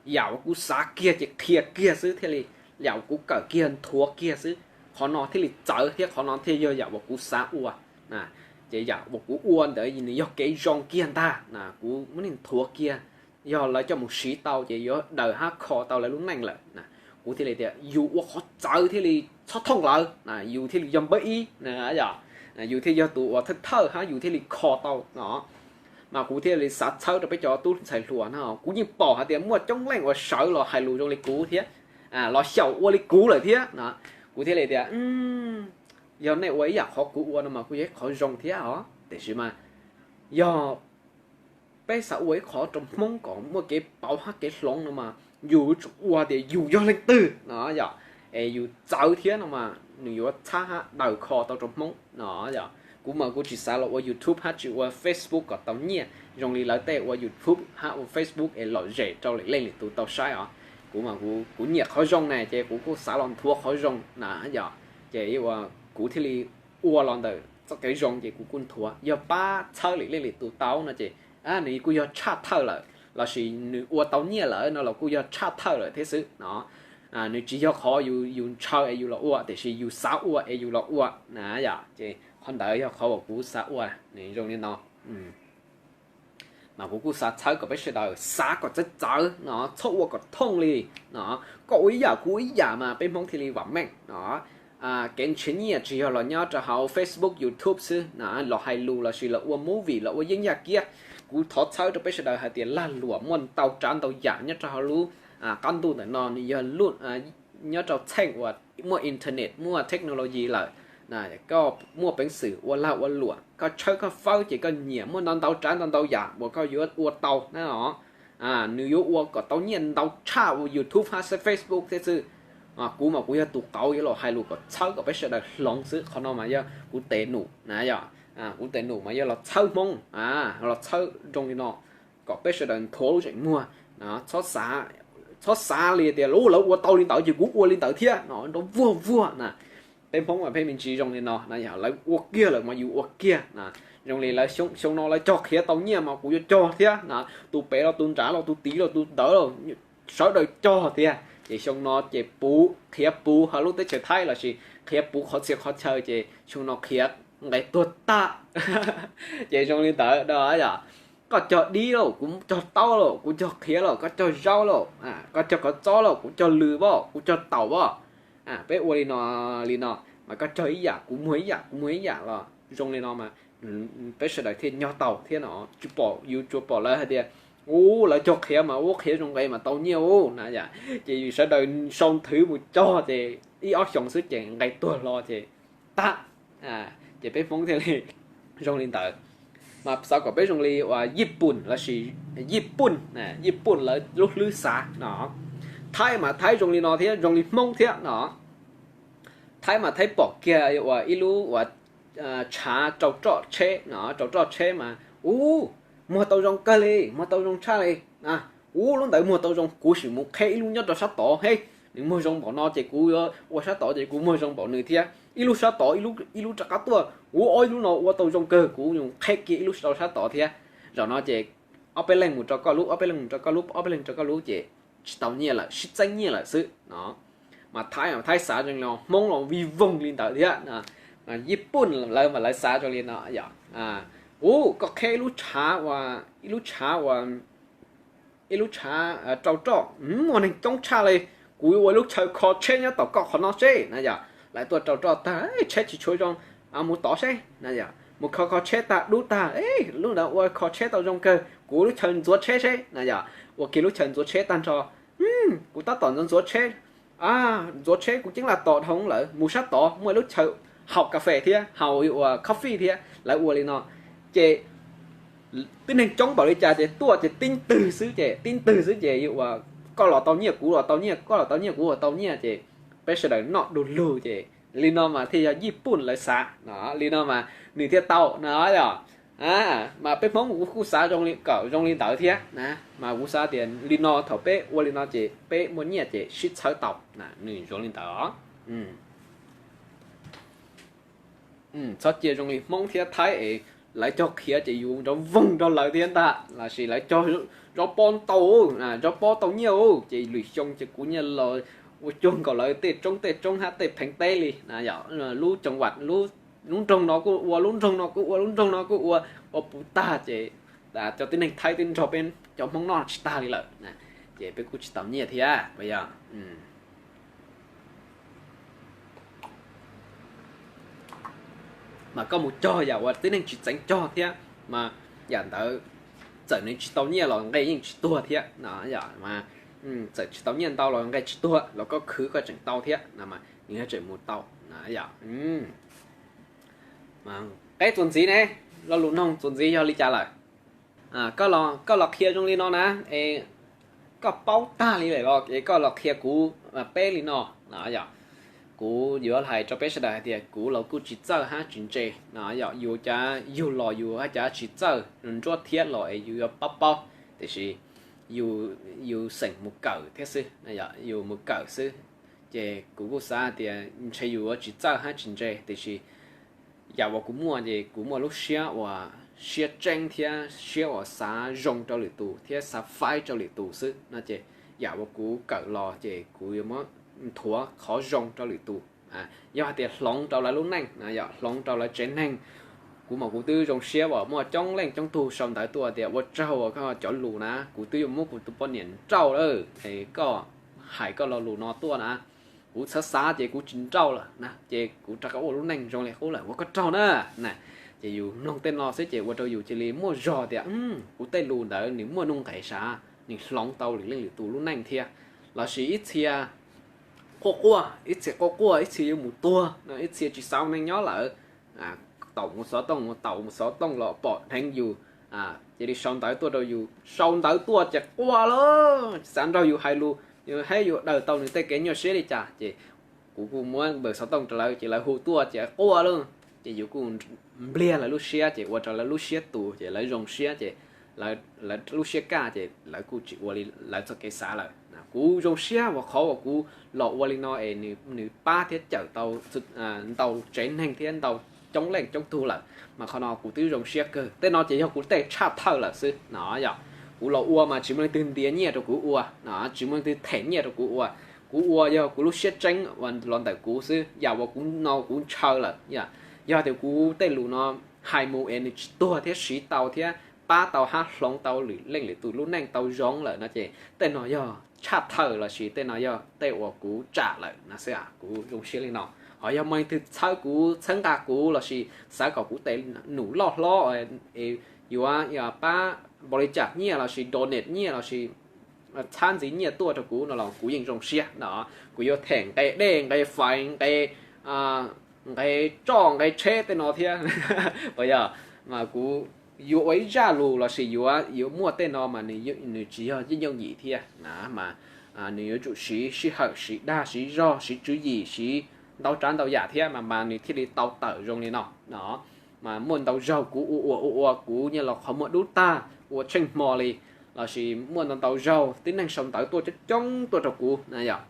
yam uas kuv xav kiag ces qhia kiag xwb thiaj li, yam uas kuv kawm kiag nthuav kiag xwb, qhov no thiaj li txawv thiab qhov no thiaj yog yam uas kuv xav ua. Ces yam uas kuv ua ntawd nws yog kev zoo kiag ntag na, kuv muab nthuav kiag, yog lawv coj mus siv tau ces yuav daws hab kho tau lawv lub neej lawm. Kuv thiaj li tias yus ua qhov txawv thiaj li txhob thooj lawv, yus thiaj li yog npawb ib, yus thiaj yog tus uas thawj thawj hab yus thiaj li kho tau no. Mas kuv thiaj li xav txhawb rau peb cov tub ntxhais hluas no, kuv yeej pom hais tias muaj coob leej uas sawv los hais lus zoo li kuv thiab, los xyaum ua li kuv lawm thiab no. Kuv thiaj li tias yog nej ua ib yam qhov kuv ua no mas kuj yog ib qhov zoo thiab os, tiam sis mas yog peb xav ua ib qhov rau Hmoob kom muaj kev pauv hab kev hloov no mas yus yuav tsum ua tias yus yog leej twg no yog, es yus txawv thiab no mas nws yuav txhab hab daws kho tau rau Hmoob no yog. Kuv mas kuv tsis xav los ua YouTube hab tsis ua Facebook kom tau nyiaj zoo li lawv tej ua YouTube hab ua Facebook es lom zem rau lwm leej lwm tus tau saib os. Kuv mas kuv nyiam qhov zoo na ces kuv kuj xav los nthuav qhov zoo na yog, ces ua kuv thiaj li ua los ntawm txoj kev zoo ces kuv kuj nthuav, yog pab txhawb lwm leej lwm tus tau no ces nws kuj yog tshaj thawj lawm, lossis nws ua tau nyiaj lawm no los kuj yog tshaj thawj lawm thiab xwb no. Nws tsis yog qhov yus ntshaw es yus los ua, tiam sis yus xav ua es yus los ua na yom. Ces qhov ntawd yog qhov uas kuv xav ua nws zoo li no. Mas kuv kuj xav txhawb kom peb sawv daws xav kom txawv txawv no, txhob ua kom thooj li no. Koj ua ib yam kuv ua ib yam mas peb Hmoob thiaj li vam meej no. Kev nrhiav nyiaj tsis yog los nyob rau hauv Facebook, YouTube xwb na, los hais lus lossis los ua movie los ua yeeb yaj kiab. Kuv thov txhawb rau peb sawv daws hais tias lag luam muaj ntau tsav ntau yam nyob rau hauv lub qab ntuj ntawm no, nws yog nyob rau txheej uas muaj internet muaj technology lawm. Koj muaj peev xwm ua lag ua luam, koj tshawb koj fawb ces koj nyiam, muaj ntau ntau tsav ntau ntau yam uas koj yuav ua tau na os. Nws yuav ua kom tau nyiaj ntau tshaj ua YouTube hab Facebook thiab xwb. Kuv mas kuv yog tus qauv yuav los hais lus kom txhawb kom peb sawv daws hloov xwb, qhov no mas yog kuv tes num na yom. Kuv tes num mas yog los txhawb Hmoob, los txhawb zoo li no kom peb sawv daws nthuav lub zeem muag. Txhob xav li tias lawv ua tau li ntawd ces kuv ua li ntawd thiab no, nrov vuag vuag na. Peb Hmoob mas peb me ntsis zoo li no na, yog lawv ua kiag lawm mas yus ua kiag na. Zoo li lawv xyoo no lawv cog qhiav tau nyiaj mas kuv yuav cog thiab na, tus pem los tus nrad los tus tid los tus ntawd los sawv daws cog tiag. Ces xyoo no ces puv qhiav puv hauv lub teb chaws Thaib lossis qhiav puv qhov txhia qhov chaw ces xyoo no qhiav nqes tuag tag. Ces zoo li ntawd no yom. Koj cog dib lauj, kuv cog taub lauj, kuv cog qhiav lauj, koj cog zaub lauj, koj cog kov txob lauj, kuv cog lws as, kuv cog taum as. Peb ua li no, li no, mas koj cog ib yam kuv muag ib yam, kuv muag ib yam los zoo li no mas peb sawv daws thiaj nyob tau thiab no. Tsis pom, yus tsuas pom lawv hais tias ub lawv cog qhiav mas ub qhiav zoo nqe mas tau nyiaj ub na yom. Ces yus sawv daws sau nthwv mus cog ces ib ob xyoos xwb ces nqe tuag hlo ces tag. Ces peb Hmoob thiaj li zoo li ntawd. Mas xav kom peb zoo li uas Yij Pun lossis Yij Pun, Yij Pun lawv lub hlwb xav no. Thaib mas Thaib zoo li no thiab zoo li Hmoob thiab no. Thaib mas Thaib pom kiag uas ib lub uas tshav rau roj tsheb no, rau roj tsheb mas ub muag tau zoo kawg li, muag tau zoo tshaj li. Ub lub ntawd muag tau zoo, kuv sim mus qheb ib lub nyob rau sab tod he, nws muag zoo npaum no ces kuv yuav ua sab tod ces kuv muag zoo npaum nws thiab. Ib lub sab tod, ib lub rov qab tuaj, ub ob ib lub no ua tau zoo kawg, kuv mus qheb kiag ib lub rau sab tod thiab. Zaum no ces ob peb leeg mus rau koj lub, ob peb leeg mus rau koj lub, ob peb leeg rau koj lub ces tsis tau nyiaj lawm, sib txeeb nyiaj lawm xwb no. Mas Thaib, Thaib xav zoo li no, Hmoob los vij voog li ntawd thiab. Yij Pun lawv mas lawv xav zoo li no yom. Ub, koj qheb ib lub tshav ua, ib lub tshav ua, ib lub tshav rau roj, muaj neeg coob tshaj li, kuv ua lub chaw kho tsheb nyob tom koj qhov no seb na yom. Lawv tuaj rau roj tag, tsheb tsis tshuav zoo, mus tod seb na yom. Mus kho kho tsheb tag, dub tag, lub ntawd ua kho tsheb tau zoo kawg, kuv lub chaw ntxuav tsheb seb na yom. Ua kiag lub chaw ntxuav tsheb tag nrho, kuv tab tom ntxuav ntxuav tsheb, ntxuav tsheb kuv ceeb laj tos dhau lawm, mus sab tod muaj lub chaw haus kas fes thiab, haus ua coffee thiab, lawv ua li no. Ces tib neeg coob npaum li cas ces tuaj ces tib twg xwb ces, tib twg xwb ces yuav ua, koj los tau nyiaj kuv los tau nyiaj, koj los tau nyiaj kuv los tau nyiaj ces peb sawv daws noj du lug ces li no mas thiaj yog Yij Pun lawv xav no, li no mas nws thiaj tau no yom. Mas peb Hmoob kuv kuj xav zoo li, kom zoo li ntawd thiab na, mas kuv xav tias li no thaum peb ua li no ces peb muaj nyiaj ces sib txhawb tau, nws zoo li ntawd os. Txhob cia zoo li Hmoob thiab Thaib es lawv cog qhiav ces yus nrov voog nrog lawv thiab ntag, lossis lawv cog zaub pob ntau, zaub pob tau nyiaj ces lwm xyoo ces kuv nyiaj los ua cuag nkaus lawv tej roob tej roob hab tej pheev teb li na yom. Lub coos vam, lub nroog no kuj ua, lub nroog no kuj ua, lub nroog no kuj ua, ua puv tag ces cov tib neeg Thaib twb nrog peb cov Hmoob noj tsis tag li lawm, ces peb kuj tsis tau nyiaj thiab puas yog? Mas koj mus cog yam uas tib neeg tsis txeev cog thiab, mas yam ntawd txawm nws tsis tau nyiaj los nqe yeej tsis tuag thiab no. Txawm tsis tau nyiaj ntau los nqe tsis tuag, los koj khwv koj tseem tau thiab no, mas nws yog tseem mus tau no yom. Qeb txuas ntxiv ne, lo lus noog txuas ntxiv yog li cas lawm? Koj los qhia zoo li no na, es koj paub tag li lawm los es koj los qhia kuv peb li no no yom. Kuv yuav hais rau peb sawv daws hais tias kuv los kuj tsis txawj hab tsis ntse no yom. Yus cav yug los yus hab cav tsis txawj nruab thiab los es yus yuav paub paub, tiam sis yus xeem mus kawm thiab xwb, yus mus kawm xwb. Ces kuv kuj xav tias ntshe yus yuav tsis txawj hab tsis ntse, tiam sis yam uas kuv muaj ces kuv muaj lub siab uas siab tseeb thiab siab uas xav zoo rau lwm tus thiab xav faib rau lwm tus xwb no ces yam uas kuv kawm los ces kuv yuav muab nthuav qhov zoo rau lwm tus. Yog hais tias hloov rau lawv lub neej no yom, hloov rau lawv tsev neeg, kuv mas kuv twb zoo siab uas muaj coob leej coob tug sau ntawv tuaj tias ua tsaug uas koj cov lus na, kuv twb yuav muab kuv tus poj niam nrauj lawm es koj hais koj lo lus no tuaj na. Kuv xav xav ces kuv tsis nrauj lawm na, ces kuv rov qab ua lub neej zoo li qub lawm, ua koj tsaug na. Ces yus mloog tej no xwb ces ua rau yus cia li muaj zog tias kuv tej lus ntawd nws muaj nuj nqis sav, nws hloov tau lwm leej lwm tus lub neej thiab. Lossis ib txhia quaj quaj, ib txhia quaj quaj, ib txhia yuav mus tuag no, ib txhia tsis xav ua neej nyob lawm, taum mus xov tooj, mus taum mus xov tooj los pom dheev yus, cia li sau ntawv tuaj rau yus, sau ntawv tuaj ces quaj lawm, xav nrog yus hais lus, yus hab yuav daws tau nws tej kev nyuaj siab li cas ces kuv kuj muab npawb xov tooj rau lawv ces lawv hu tuaj ces quaj lawm, ces yus kuj npliag lawv lub siab ces ua rau lawv lub siab tus ces lawv zoo siab ces lawv lub siab kaj ces lawv kuj tsis ua li lawv txoj kev xav lawm. Kuv zoo siab uas qhov uas kuv los ua li no es nws pab thiab cawm tau ntau tsev neeg thiab ntau coob leej coob tug lawm, mas qhov no kuv twb zoo siab kawg. Tej no ces yog kuv tej tshaj thawj lawm xwb no yom. Kuv los ua mas tsis muaj leej twg ntiav nyiaj rau kuv ua no, tsis muaj leej twg them nyiaj rau kuv ua. Kuv ua yog kuv lub siab tseeb uas los ntawm kuv xwb, yam uas kuv no kuv ntshaw lawm. Yog tias kuv tej lus no hais mus es nws tsis tuag thiab siv tau thiab pab tau hab hloov tau lwm leej lwm tus lub neej tau zoo lawm no ces tej no yog tshaj thawj lossis tej no yog tej uas kuv tsam lawm no xwb, kuv zoo siab li no. Ho yog muaj leej twg txhawb kuv, txhawb nqa kuv lossis xav kom kuv tes num loj hlob es yuav pab npaum li cas nyiaj lossis donate nyiaj lossis txhab ntxiv nyiaj tuaj rau kuv no los kuv yeej zoo siab no. Kuv yuav them nqe dej, nqe faiv, nqe nqe roj, nqe tsheb tej no thiab. Puas yog? Mas kuv yuav ua ib zaj lus lossis yuav, yuav muaj tej no mas nws tsis yog yooj yooj yim thiab na, mas nws yuav tsum siv sij hawm, siv dag, siv zog, siv tswv yim, siv ntau tsav ntau yam thiab mas, mas nws thiaj li tau tawm zoo li no no. Mas muaj ntau zaug kuv ua ua ua ua kuv nyiaj los qhov muag dub tag ua tsheej hmo li, lossis muaj ntau ntau zaug tib neeg sau ntawv tuaj coob coob tuaj rau kuv na yom.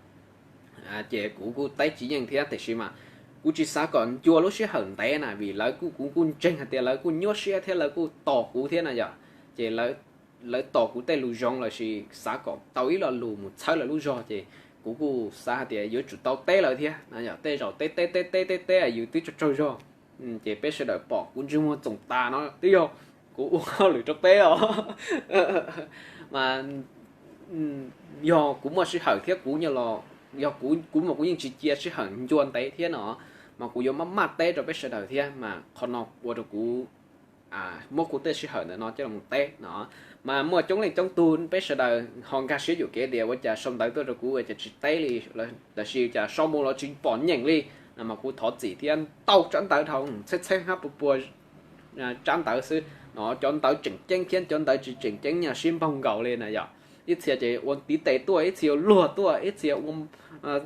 Ces kuv kuj teb tsis yeej thiab, tiam sis mas kuv tsis xav kom ncua lub sij hawm ntev na, vim lawv kuj, kuv kuj ntseeg hais tias lawv kuj nyuaj siab thiab lawv kuj tos kuv thiab na yom. ces lawv tos kuv tej lus zoo lossis xav kom tau ib lo lus mus txhawb lawv lub zog, ces kuv kuj xav hais tias yuav tsum tau teb lawv thiab. Yog tej zaum teb teb teb teb teb teb yus twb tsaug tsaug zog, ces peb sawv daws pom kuv ntsej muag txoom tas no twb yog kuv ua hauj lwm rau peb os. Mas yog kuv muaj sij hawm thiab kuv, yog kuv mas kuv yeej tsis cia sij hawm ncua ntev thiab no, mas kuv yuav maj maj teb rau peb sawv daws thiab, mas qhov no ua rau kuv muab kuv tej sij hawm ntawm no coj los teb no. Mas muaj coob leej coob tug peb sawv daws ho nkag siab yuam kev tias ua cas sau ntawv tuaj rau kuv ua cas tsis teb li, lossis cas sau mus los tsis pom nyeem li, mas kuv thov txim thiab. Ntau tsab ntawv dhau, txheeb txheeb hab pua pua tsab ntawv xwb no, cov ntawv tseem ceeb thiab cov ntawv tsis tseem ceeb nyaj sib npaug nkaus li na yom. Ib txhia ces ua ntiv tes tuaj, ib txhia ua luag tuaj, ib txhia ua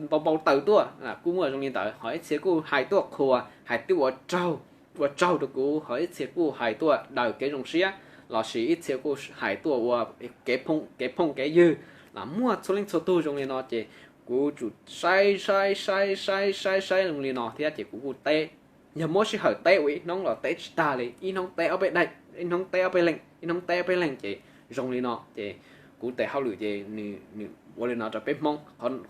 npau npau taws tuaj, kuj muaj zoo li ntawd. Ho ib txhia kuj hais tuaj qhuas, hais tias ua tsaug, ua tsaug rau kuv, ho ib txhia kuj hais tuaj daws kev zoo siab, lossis ib txhia kuj hais tuaj ua kev phooj kev ywg, los muaj txhua leej txhua tug zoo li no ces kuv tsum saib saib saib saib saib saib zoo li no thiab ces kuv kuj teb. Yog muab sij hawm teb ua ib hnub los teb tsis tag li, ib hnub teb ob peb daim, ib hnub teb ob peb leeg, ib hnub teb ob peb leeg ces zoo li no ces kuv tes hauj lwm ces nws ua li no rau peb Hmoob.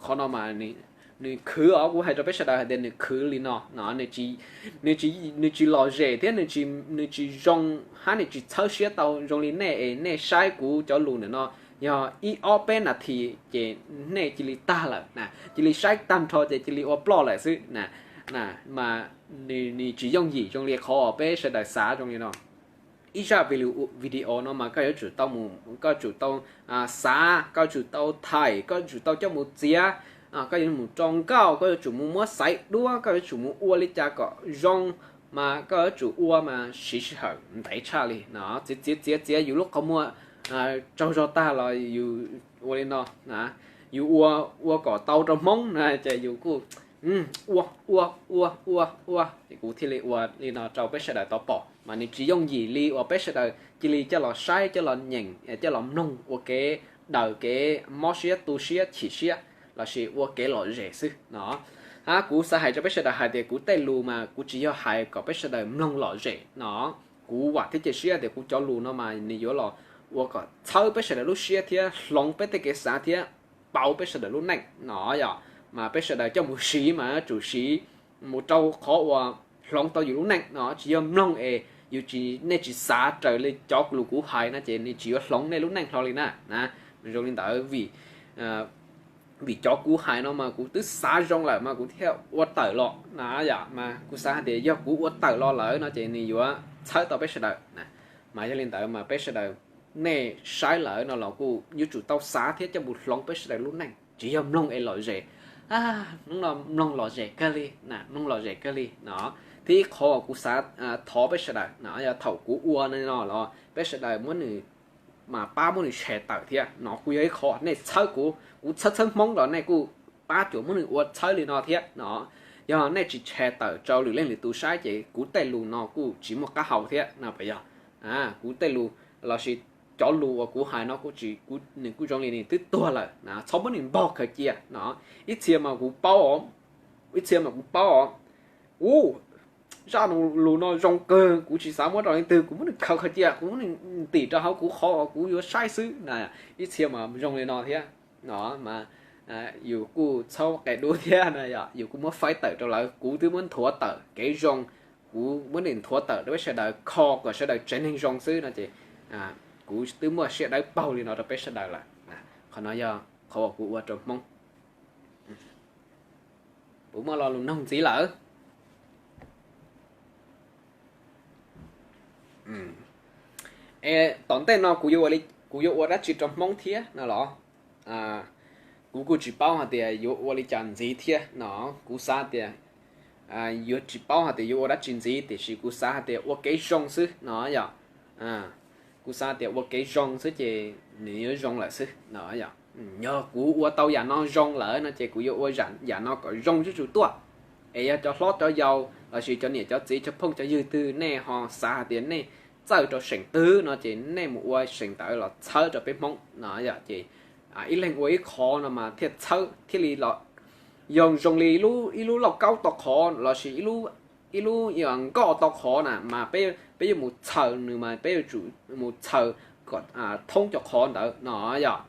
Qhov no mas nws khwv os, kuv hais rau peb sawv daws hais tias nws khwv li no no, nws tsis lom zem thiab nws tsis zoo hab nws tsis txhawb siab tau zoo li nej es nej saib kuv cov lus ntawm no yog ib ob peb nas this ces nej cia li tag lawm na, cia li saib tag nrho ces cia li ua ploj lawm xwb na. Mas nws tsis yooj yim zoo li qhov uas peb sawv daws xav zoo li no. Ib zaj video no mas koj yuav tsum tau mus, koj tsum tau xav, koj tsum tau thaim, koj tsum tau coj mus txiav, koj yuav mus rau nkauj, koj yuav tsum mus muab xaiv duab, koj yuav tsum mus ua li cas kom zoo, mas koj yuav tsum ua mas siv sij hawm ntev tshaj li no, txiav txiav txiav txiav yus lub qhov muag tsaug zog tag los yus ua li no, yus ua, ua kom tau rau Hmoob na ces yus kuj ua ua ua ua ua, ces kuv thiaj li ua li no rau peb sawv daws tau pom. Mas nws tsis yooj yim li uas peb sawv daws cia li coj los saib, coj los nyeem, coj los mloog ua kev daws kev mob siab tu siab chim siab lossis ua kev lom zem xwb no. Hab kuv xav hais rau peb sawv daws hais tias kuv tej lus mas kuv tsis yog hais kom peb sawv daws mloog lom zem no. Kuv vam thiab cia siab tias kuv cov lus no mas nws yuav los ua kom txhawb peb sawv daws lub siab thiab hloov peb tej kev xav thiab pauv peb sawv daws lub neej no yom. Mas peb sawv daws coj mus siv mas yuav tsum siv mus rau qhov uas hloov tau yus lub neej no, tsis yog mloog es yus tsis, nej tsis xav raws li cov lus kuv hais no ces nws tsis yuav hloov nej lub neej hlo li na. Zoo li ntawd vim vim cov kuv hais no mas kuv twb xav zoo lawm mas kuv thiaj ua tawm los na yom. Mas kuv xav hais tias yog kuv ua tawm los lawm no ces nws yuav txhawb tau peb sawv daws. Mas yog li ntawd mas peb sawv daws, nej saib lawm no los kuj yuav tsum tau xav thiab coj mus hloov peb sawv daws lub neej, tsis yog mloog es lom zem. Hnub no mloog lom zem kawg li na, mloog lom zem kawg li no. Thiab ib qhov kuv xav thov peb sawv daws no yog thaum kuv ua no los peb sawv daws muab nws, mas pab muab nws share tawm thiab no. Kuj yog ib qho nej txhawb kuv, kuv txhawb txhawb Hmoob los nej kuj pab cuam muab nws ua txhawb li no thiab no. Yog nej tsis share tawm rau lwm leej lwm tus saib ces kuv tej lus no kuj tsis muaj qab hau thiab no puas yog? Kuv tej lus lossis cov lus uas kuv hais no kuj tsis, nws kuj zoo li nws twb tuag lawm na, txhob muab nws npog khaws cia no. Ib txhia mas kuv paub os, ib txhia mas kuv paub os. Ub, zaj lus no zoo kawg, kuv tsis xav muab rau leej twg, kuv muab nws khaws khaws cia, kuv muab nws ntim rau hauv kuv qhov uas kuv yuav saib xwb na. Ib txhia mas zoo li no thiab no. Mas yus kuj txhob qia dub thiab na yom, yus kuj muab faib tawm rau lawv, kuv twb muab nthuav tawm kev zoo, kuv muab nws nthuav tawm rau peb sawv daws kho kom sawv daws tsev neeg zoo xwb no ces kuv twb muaj siab dawb paug li no rau peb sawv daws lawm. Qhov no yog qhov uas kuv ua rau Hmoob. Puas muaj lo lus noog ntxiv lawm? Es tom ntej no kuv yuav ua dab tsi rau Hmoob thiab no los? Kuv kuj tsis paub hais tias yuav ua li cas ntxiv thiab no. Kuv xav tias yuav tsis paub hais tias yuav ua dab tsi ntxiv, tiam sis kuv xav hais tias ua kev zoo xwb no yom. Kuv xav tias ua kev zoo xwb ces nws yuav zoo lawm xwb no yom. Yog kuv ua tau yam no zoo lawm no ces kuv yuav ua yam no kom zoo zuj zus tuaj. Es yog cov hlob cov yau lossis cov niam cov txiv cov phooj cov ywg twg nej ho xav hais tias nej txawj rau seem twg no ces nej mus ua seem ntawd los txhawb rau peb Hmoob no yom. Ces ib leeg ua ib qho no mas thiaj txhawb thiaj li los, yog zoo li ib lub lauj kaub tau qhov lossis ib lub nkoj tau qhov na mas peb yuav mus txhaws nws mas peb yuav tsum mus txhaws kom thoob cov qhov ntawd no yom.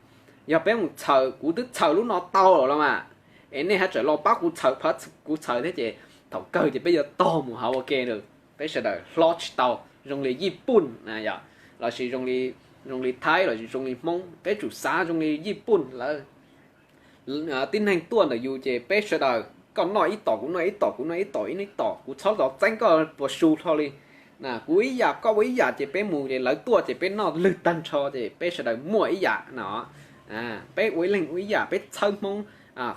Yog peb mus txhaws, kuv twb txhaws lub no tau lawm los mas, es nej ho tseem los pab kuv txhaws, kuv txhaws thiab ces thaum kawg ces peb yuav tog mus hauv ua ke lawm, peb sawv daws hlob tsis tau zoo li Yij Pooj na yom, lossis zoo li Thaib lossis zoo li Hmoob, peb tsum xav zoo li Yij Pooj lawv tib neeg tuaj ntawm yus ces peb sawv daws, koj noj ib tom, kuv noj ib tom, kuv noj ib tom, ib noj ib tom, kuv txhob los txeeb koj puas su hlo li. Na kuv ib yam koj ua ib yam ces peb mus ces lawv tuaj ces peb noj lwg tag nrho ces peb sawv daws muaj ib yam no. Peb ua ib leeg ua ib yam, peb txhawb Hmoob,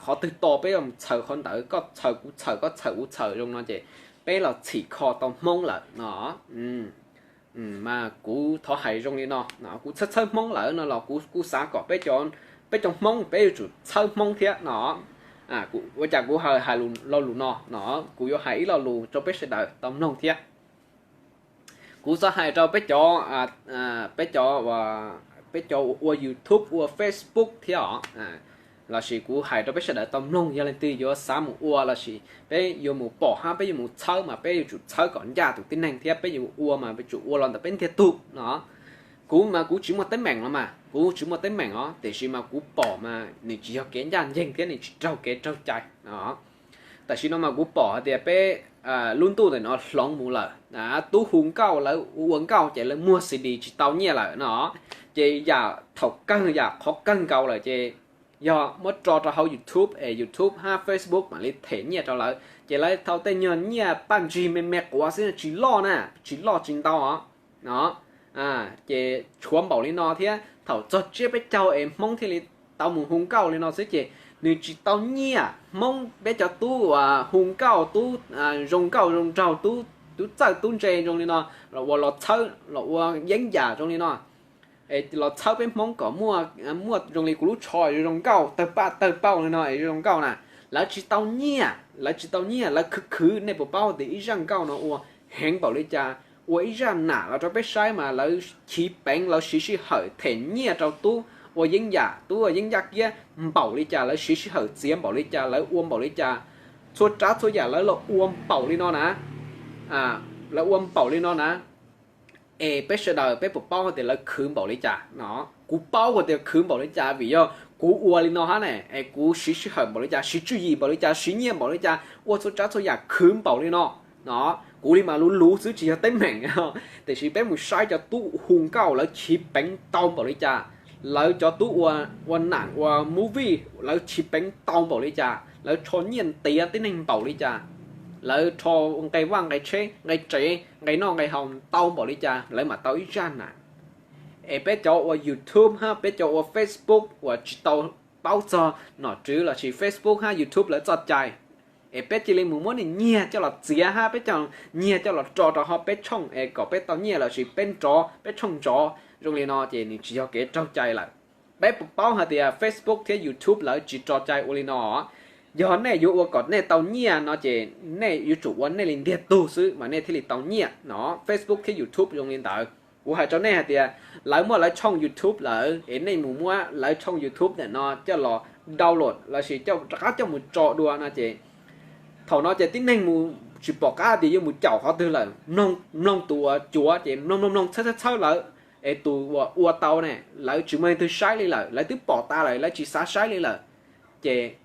qhov twg to peb mus txhaws qhov ntawd, koj txhaws kuv txhaws, koj txhaws kuv txhaws zoo no ces peb los txhim kho tau Hmoob lawm no. Mas kuv thov hais zoo li no, kuv txhawb txhawb Hmoob lawm no los kuv kuj xav kom peb cov Hmoob peb yuav tsum txhawb Hmoob thiab no. Ua cas kuv hais lo lus no no, kuv yuav hais ib lo lus rau peb sawv daws tau mloog thiab. Kuv xav hais rau peb cov, peb cov, peb cov ua YouTube ua Facebook thiab os, lossis kuv hais rau peb sawv daws tau mloog, yog leej twg yuav xav mus ua lossis peb yuav mus pom hab peb yuav mus txhawb mas peb yuav tsum txhawb kom ncaj tus tib neeg thiab peb yuav ua mas peb tsum ua los ntawm peb ntiag tug no. Kuv mas kuv tsis muaj teeb meem los mas, kuv tsis muaj teeb meem os, tiam sis mas kuv pom mas nws tsis yog kev ncaj ncees thiab nws tsis raug kev raug cai no. Tam sim no mas kuv pom hais tias peb lub ntuj ntawm no hloov mus lawm, tub hu nkauj lawv ua nkauj ces lawv muag C D tsis tau nyiaj lawm no. Ces yam thaum kawg yam qhov kawg nkaus lawm ces yog muab tso rau hauv YouTube es YouTube hab Facebook mam li them nyiaj rau lawv, ces lawv thau tej nyuag nyiaj paj ntsig me me quav xwb tsis loj na, tsis loj tsis ntau os no. Ces tshuav npaum li no thiab thaum txog tsiab peb caug es Hmoob thiaj li tau mus hu nkauj li no xwb ces nws tsis tau nyiaj. Hmoob peb cov tub uas hu nkauj, tub zoo nkauj zoo nraug, tub txawj tub ntse zoo li no, los ua los txhawb los ua yeeb yam zoo li no, los txhawb peb Hmoob kom muaj zoo li kuv lub tsho zoo nkauj tawg paj tawg paug li no es zoo nkauj na, lawv tsis tau nyiaj, lawv tsis tau nyiaj, lawv khwv khwv. Nej puas paub tias ib zaj nkauj no ua heev npaum li cas? Ua ib zaj nam los rau peb saib mas lawv chiv peev, lawv siv sij hawm them nyiaj rau tub ua yeeb yam, tub ua yeeb yam kiab npaum li cas, lawv siv sij hawm txiav npaum li cas, lawv ua npaum li cas, txhua tsav txhua yam lawv los ua npaum li no na. Lawv ua npaum li no na. Es peb sawv daws peb puas paub hais tias lawv khwv npaum li cas no? Kuv paub hais tias khwv npaum li cas vim yog kuv ua li no hab ne, es kuv siv sij hawm npaum li cas, siv tswv yim npaum li cas, siv nyiaj npaum li cas, ua txhua tsav txhua yam khwv npaum li no no. Kuv li mas luv luv xwb tsis yog teeb meem, tiam sis peb mus saib cov tub hu nkauj lawv chiv peev tau npaum li cas, lawv cov tub ua nam ua movie lawv chiv peev tau npaum li cas, lawv rho nyiaj ntiav tib neeg npaum li cas, lawv rho nqe vaj nqe tsheb nqe tsev nqe noj nqe haus tau npaum li cas lawv mam tau ib zaj nam. Es peb cov ua YouTube hab peb cov ua Facebook uas tsis tau paub txog nom tswv lossis Facebook hab YouTube lawv txoj cai, es peb cia li mus muab nws nyiag coj los txiav hab peb coj nyiag coj los tso rau hauv peb tshooj es kom peb tau nyiaj lossis peb nrov, peb tshooj nrov zoo li no ces nws tsis yog kev raug cai lawm. Peb puas paub hais tias Facebook thiab YouTube lawv tsis tso cai ua li no? Yog nej yuav ua kom nej tau nyiaj no ces nej yuav tsum ua nej li ntiag tug xwb mas nej thiaj li tau nyiaj no. Facebook thiab YouTube zoo li ntawd, kuv hais rau nej hais tias lawv muaj lawv tshooj YouTube lawm es nej mus muab lawv tshooj YouTube ntawm no coj los download lossis rov qab coj mus tso dua no ces thaum no ces tib neeg mus tsis pom qab tias yuav mus caum qhov twg lawm, mloog tus uas cuav ces mloog mloog mloog txhawb txhawb txhawb lawv, es tus uas ua tau ne lawv tsis muaj leej twg saib li lawm, lawv twb pom tas lawm lawv tsis xav saib li lawm. Ces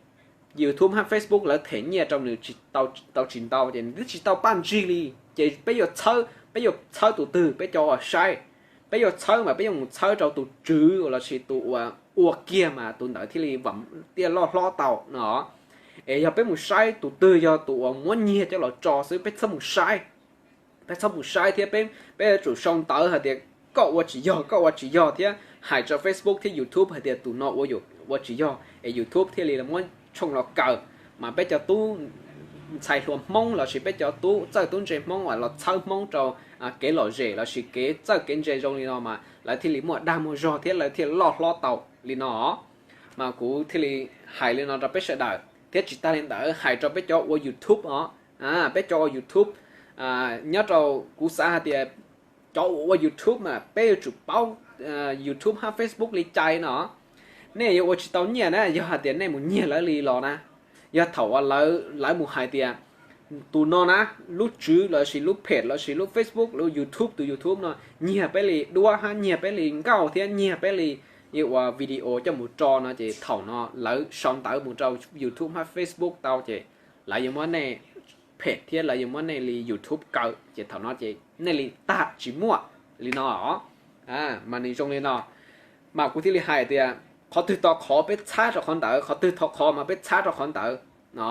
YouTube hab Facebook lawv them nyiaj rau nws tsis tau, tau tsis ntau ces nws twb tsis tau paj ntsig li. Ces peb yuav txhawb, peb yuav txhawb tus twg? Peb cov uas saib, peb yuav txhawb mas peb yuav mus txhawb rau tus tswv lossis tus uas ua kiag mas tus ntawd thiaj li vam tiaj loj hlob tau no. Es yog peb mus saib tus twg, yog tus uas muab nyiag coj los tso xwb, peb txhob mus saib, peb txhob mus saib thiab peb, peb yuav tsum sau ntawv hais tias koj ua tsis yog, koj ua tsis yog thiab hais rau Facebook thiab YouTube hais tias tus no ua, ua tsis yog es YouTube thiaj li muab tshooj los kaw. Mas peb cov tub ntxhais hluas Hmoob lossis peb cov tub txawj tub ntse Hmoob uas los txhawb Hmoob rau kev lom zem lossis kev txawj kev ntse zoo li no mas lawv thiaj li muaj dag muaj zog thiab lawv thiaj loj hlob tau li no. Mas kuv thiaj li hais li no rau peb sawv daws thiab tsis tag li ntawd hais rau peb cov ua YouTube os, peb cov ua YouTube nyob rau, kuv xav hais tias cov uas ua YouTube mas peb yuav tsum paub YouTube hab Facebook li cai no. Nej yuav ua tsis tau nyiaj na yog hais tias nej mus nyiag lawv li los na. Yog thaum uas lawv mus hais tias tus no na, lub tswv lossis lub page lossis lub Facebook, lub YouTube, tus YouTube no nyiag peb li duab hab nyiag peb li nkauj thiab nyiag peb li ua video coj mus tso no ces thaum no lawv sau ntawv mus rau YouTube hab Facebook tau ces lawv yuav muab nej page thiab lawv yuav muab nej li YouTube kaw ces thaum no ces nej li tag tsis muaj li no os. Mas nws zoo li no, mas kuv thiaj li hais tias qhov twg tau qhov peb txhab rau qhov ntawd, qhov twg tau qhov mas peb txhab rau qhov ntawd no,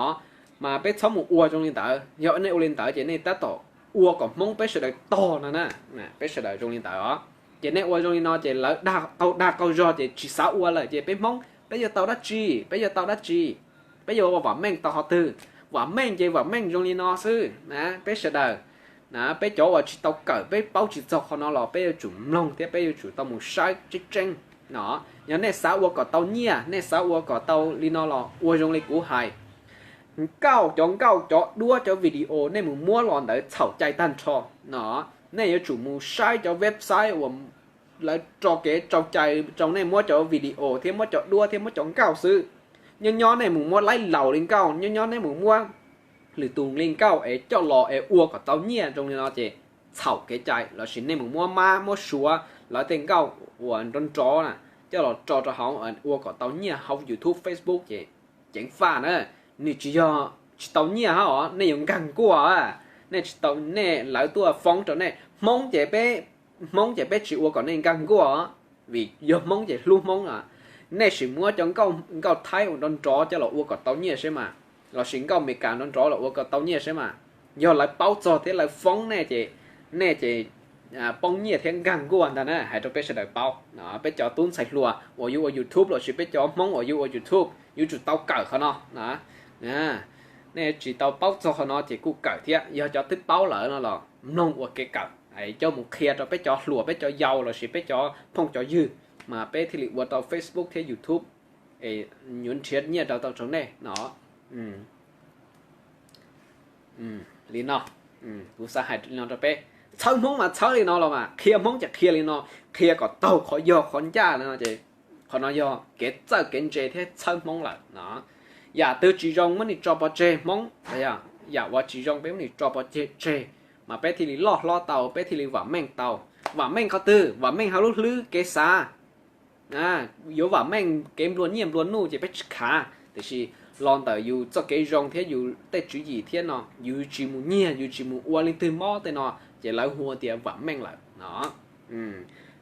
mas peb txhob mus ua zoo li ntawd. Yog nej ua li ntawd ces nej tab tom ua kom Hmoob peb sawv daws tog no na, peb sawv daws zoo li ntawd os. Ces nej ua zoo li no ces lawv dag qaug dag qaug zog ces tsis xav ua lawm ces peb Hmoob peb yuav tau dab tsi? Peb yuav tau dab tsi? Peb yuav ua vam meej tau qhov twg? Vam meej ces vam meej zoo li no xwb na peb sawv daws. Na peb cov uas tsis tau kawm peb paub tsis txog qhov no los peb yuav tsum mloog thiab peb yuav tsum tau mus saib tseeb tseeb no. Yog nej xav ua kom tau nyiaj, nej xav ua kom tau li no los ua zoo li kuv hais. Nkauj, cov nkauj, cov duab, cov video nej mus muab los ntawd txhaum cai tag nrho no. Nej yuav tsum mus saib cov website uas lawv tso kev tso cai rau nej muab cov video thiab muab cov duab thiab muab cov nkauj xwb. Nyob nyob nej mus muab laib laus li nkauj, nyob nyob nej mus muab lwm tus li nkauj es coj los es ua kom tau nyiaj zoo li no ces txhaum kev cai, lossis nej mus muab mab muab suav lawv tej nkauj uas nrov nrov na coj los tso rau hauv ua kom tau nyiaj hauv YouTube, Facebook ces ceev faj na. Nws tsis yog tsis tau nyiaj hab os, nej yuav nkag nkuaj. Nej tsis tau, nej lawv tuaj foob rau nej. Hmoob ces peb, Hmoob ces peb tsis ua kom nej nkag nkuaj os, vim yog Hmoob ces hlub Hmoob. Nej sim muab cov nkauj Thaib ua nrov nrov coj los ua kom tau nyiaj seb mas, lossis nkauj Amelikas nrov nrov los ua kom tau nyiaj seb mas. Yog lawv paub txog thiab lawv foob nej ces, nej ces poob nyiaj thiab nkag nkuaj ntag na, hais rau peb sawv daws paub. Peb cov tub ntxhais hluas uas yuav ua YouTube lossis peb cov Hmoob uas yuav ua YouTube yuav tsum tau kawm qhov no. Nej tsis tau paub txog qhov no ces kuj kawm thiab, yog cov twb paub lawm no los mloog ua kev kawm, coj mus qhia rau peb cov hluas peb cov yau lossis peb cov phooj cov ywg, mas peb thiaj li ua tau Facebook thiab YouTube es yuav nrhiav nyiaj rau tau rau nej no. Li no, kuv xav hais li no rau peb, txhawb Hmoob mas txhawb li no los mas, qhia Hmoob ces qhia li no, qhia kom taug qhov yog qhov ncaj li no ces qhov no yog kev txawj kev ntse thiab txhawb Hmoob lawm no. Yam twg tsis zoo muab nws tso pov tseg Hmoob, yam uas tsis zoo peb muab nws tso pov tseg, mas peb thiaj li loj hlob tau, peb thiaj li vam meej tau. Vam meej qhov twg? Vam meej hauv lub hlwb kev xav. Yuav vam meej kev nplua nyiaj nplua nuj ces peb tsis khav, tiam sis los ntawm yus txoj kev zoo thiab yus tej tswv yim thiab no yus tsis mus nyiag, yus tsis mus ua leej twg mob tej no, ces lawv hu tias vam meej lawm no.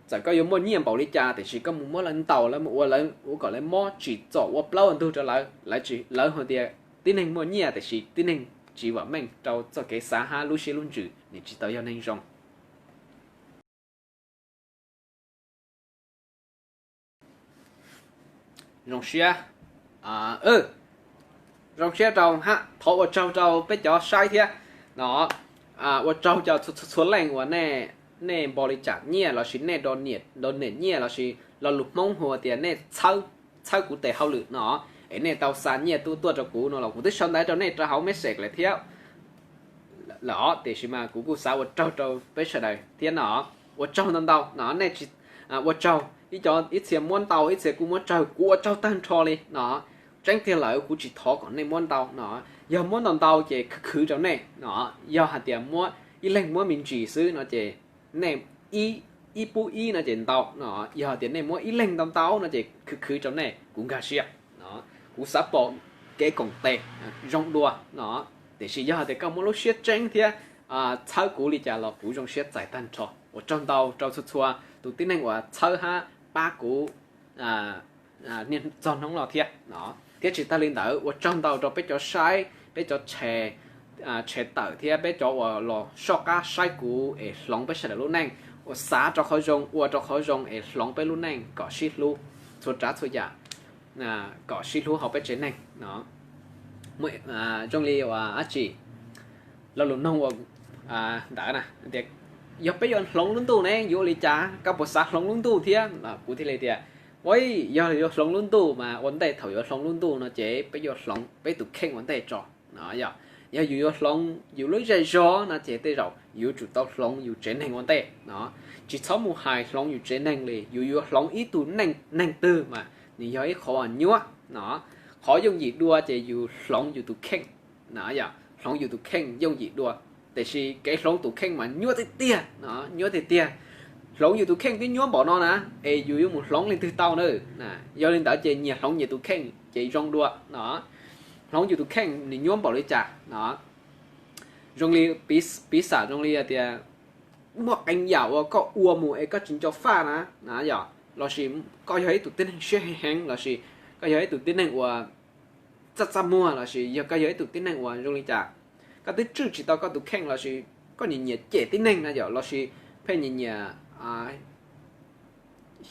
Txawm koj yuav muaj nyiaj npaum li cas tiam sis koj mus muab lawv ntaus, lawv mus ua, lawv ua kom lawv mob tsim txom ua plaub ua ntug rau lawv, lawv hu tias tib neeg muaj nyiaj tiam sis tib neeg tsis vam meej rau txoj kev xav hab lub siab lub ntsws, nws tsis tau yog neeg zoo. Zoo siab, zoo siab rau hab thov ua tsaug rau peb cov saib thiab no. Ua tsaug rau txhua txhua leej uas nej npo li cas nyiaj lossis nej donate nyiaj lossis lo lus Hmoob hu tias nej txhawb kuv tes hauj lwm no, es nej tau xa nyiaj tuaj tuaj rau kuv no los kuv twb sau ntawv rau nej rau hauv message lawm thiab lawm os, tiam sis mas kuv kuj xav ua tsaug rau peb sawv daws thiab no. Ua tsaug ntau ntau no, nej ua tsaug, ib co ib txhia muab ntau ib txhia kuj muab tsawg, kuv ua tsaug tag nrho li no. Tseeb tiag lawm kuv tsis thov kom nej muab ntau no, yog muab ntau ntau ces khwv khwv rau nej no, yog hais tias muab ib leeg muab me ntsis xwb no ces nej ib pub ib no ces ntau no, yog hais tias nej muab ib leeg ntau ntau no ces khwv khwv rau nej, kuv nkag siab no. Kuv xav pom kev koom tes zoo dua no, tiam sis yog hais tias koj muaj lub siab tseeb thiab txhawb kuv li cas los kuv zoo siab txais tag nrho. Ua tsaug ntau rau txhua txhua tus tib neeg uas txhawb hab pab kuv niaj txog hnub no thiab no. Thiab tsis tag li ntawd, ua tsaug ntau rau peb cov saib, peb cov share tawm thiab peb cov uas los soj qab saib kuv es hloov peb sawv daws lub neej, uas xav rau qhov zoo ua rau qhov zoo es hloov peb lub neej kom sib hlub txhua tsav txhua yam, kom sib hlub hauv peb tsev neeg no. Zoo li uas dab tsi lo lus noog uas ntawd na tias, yog peb yuav hloov lub ntuj ne yuav ua li cas, koj puas xav hloov lub ntuj thiab? Kuv thiaj li tias, ua, yog yuav hloov lub ntuj mas ua ntej thaum yuav hloov lub ntuj no ces peb yuav hloov peb tus kheej ua ntej tso no. Yog, yog yus yuav hloov yus lub zej zog no ces tej zaum yus yuav tsum tau hloov yus tsev neeg ua ntej no. Tsis txhob mus hais hloov yus tsev neeg li, yus yuav hloov ib tug neeg twg mas nws yog ib qho nyuaj no. Qhov yooj yim dua ces yus hloov yus tus kheej no, yog hloov yus tus kheej yooj yim dua. Tiam sis kev hloov tus kheej mas nyuaj tiag tiag, nyuaj tiag tiag. Hloov yus tus kheej twb nyuaj npaum no na, es yus yuav mus hloov leej twg tau na. Yog li ntawd ces nyias hloov nyias tus kheej ces zoo dua no. Hloov yus tus kheej nws nyuaj npaum li cas no. Zoo li, piv xam zoo li tias muaj qee yam uas koj ua mus es koj tsis nco faj na, yog lossis koj yog ib tug tib neeg siab heev heev lossis koj yog ib tug tib neeg uas txaj txaj muag lossis yog koj yog ib tug tib neeg uas zoo li cas, koj twb tswj tsis tau koj tus kheej lossis koj nyiam nyiam cem tib neeg na yom, lossis pheej nyiam nyiam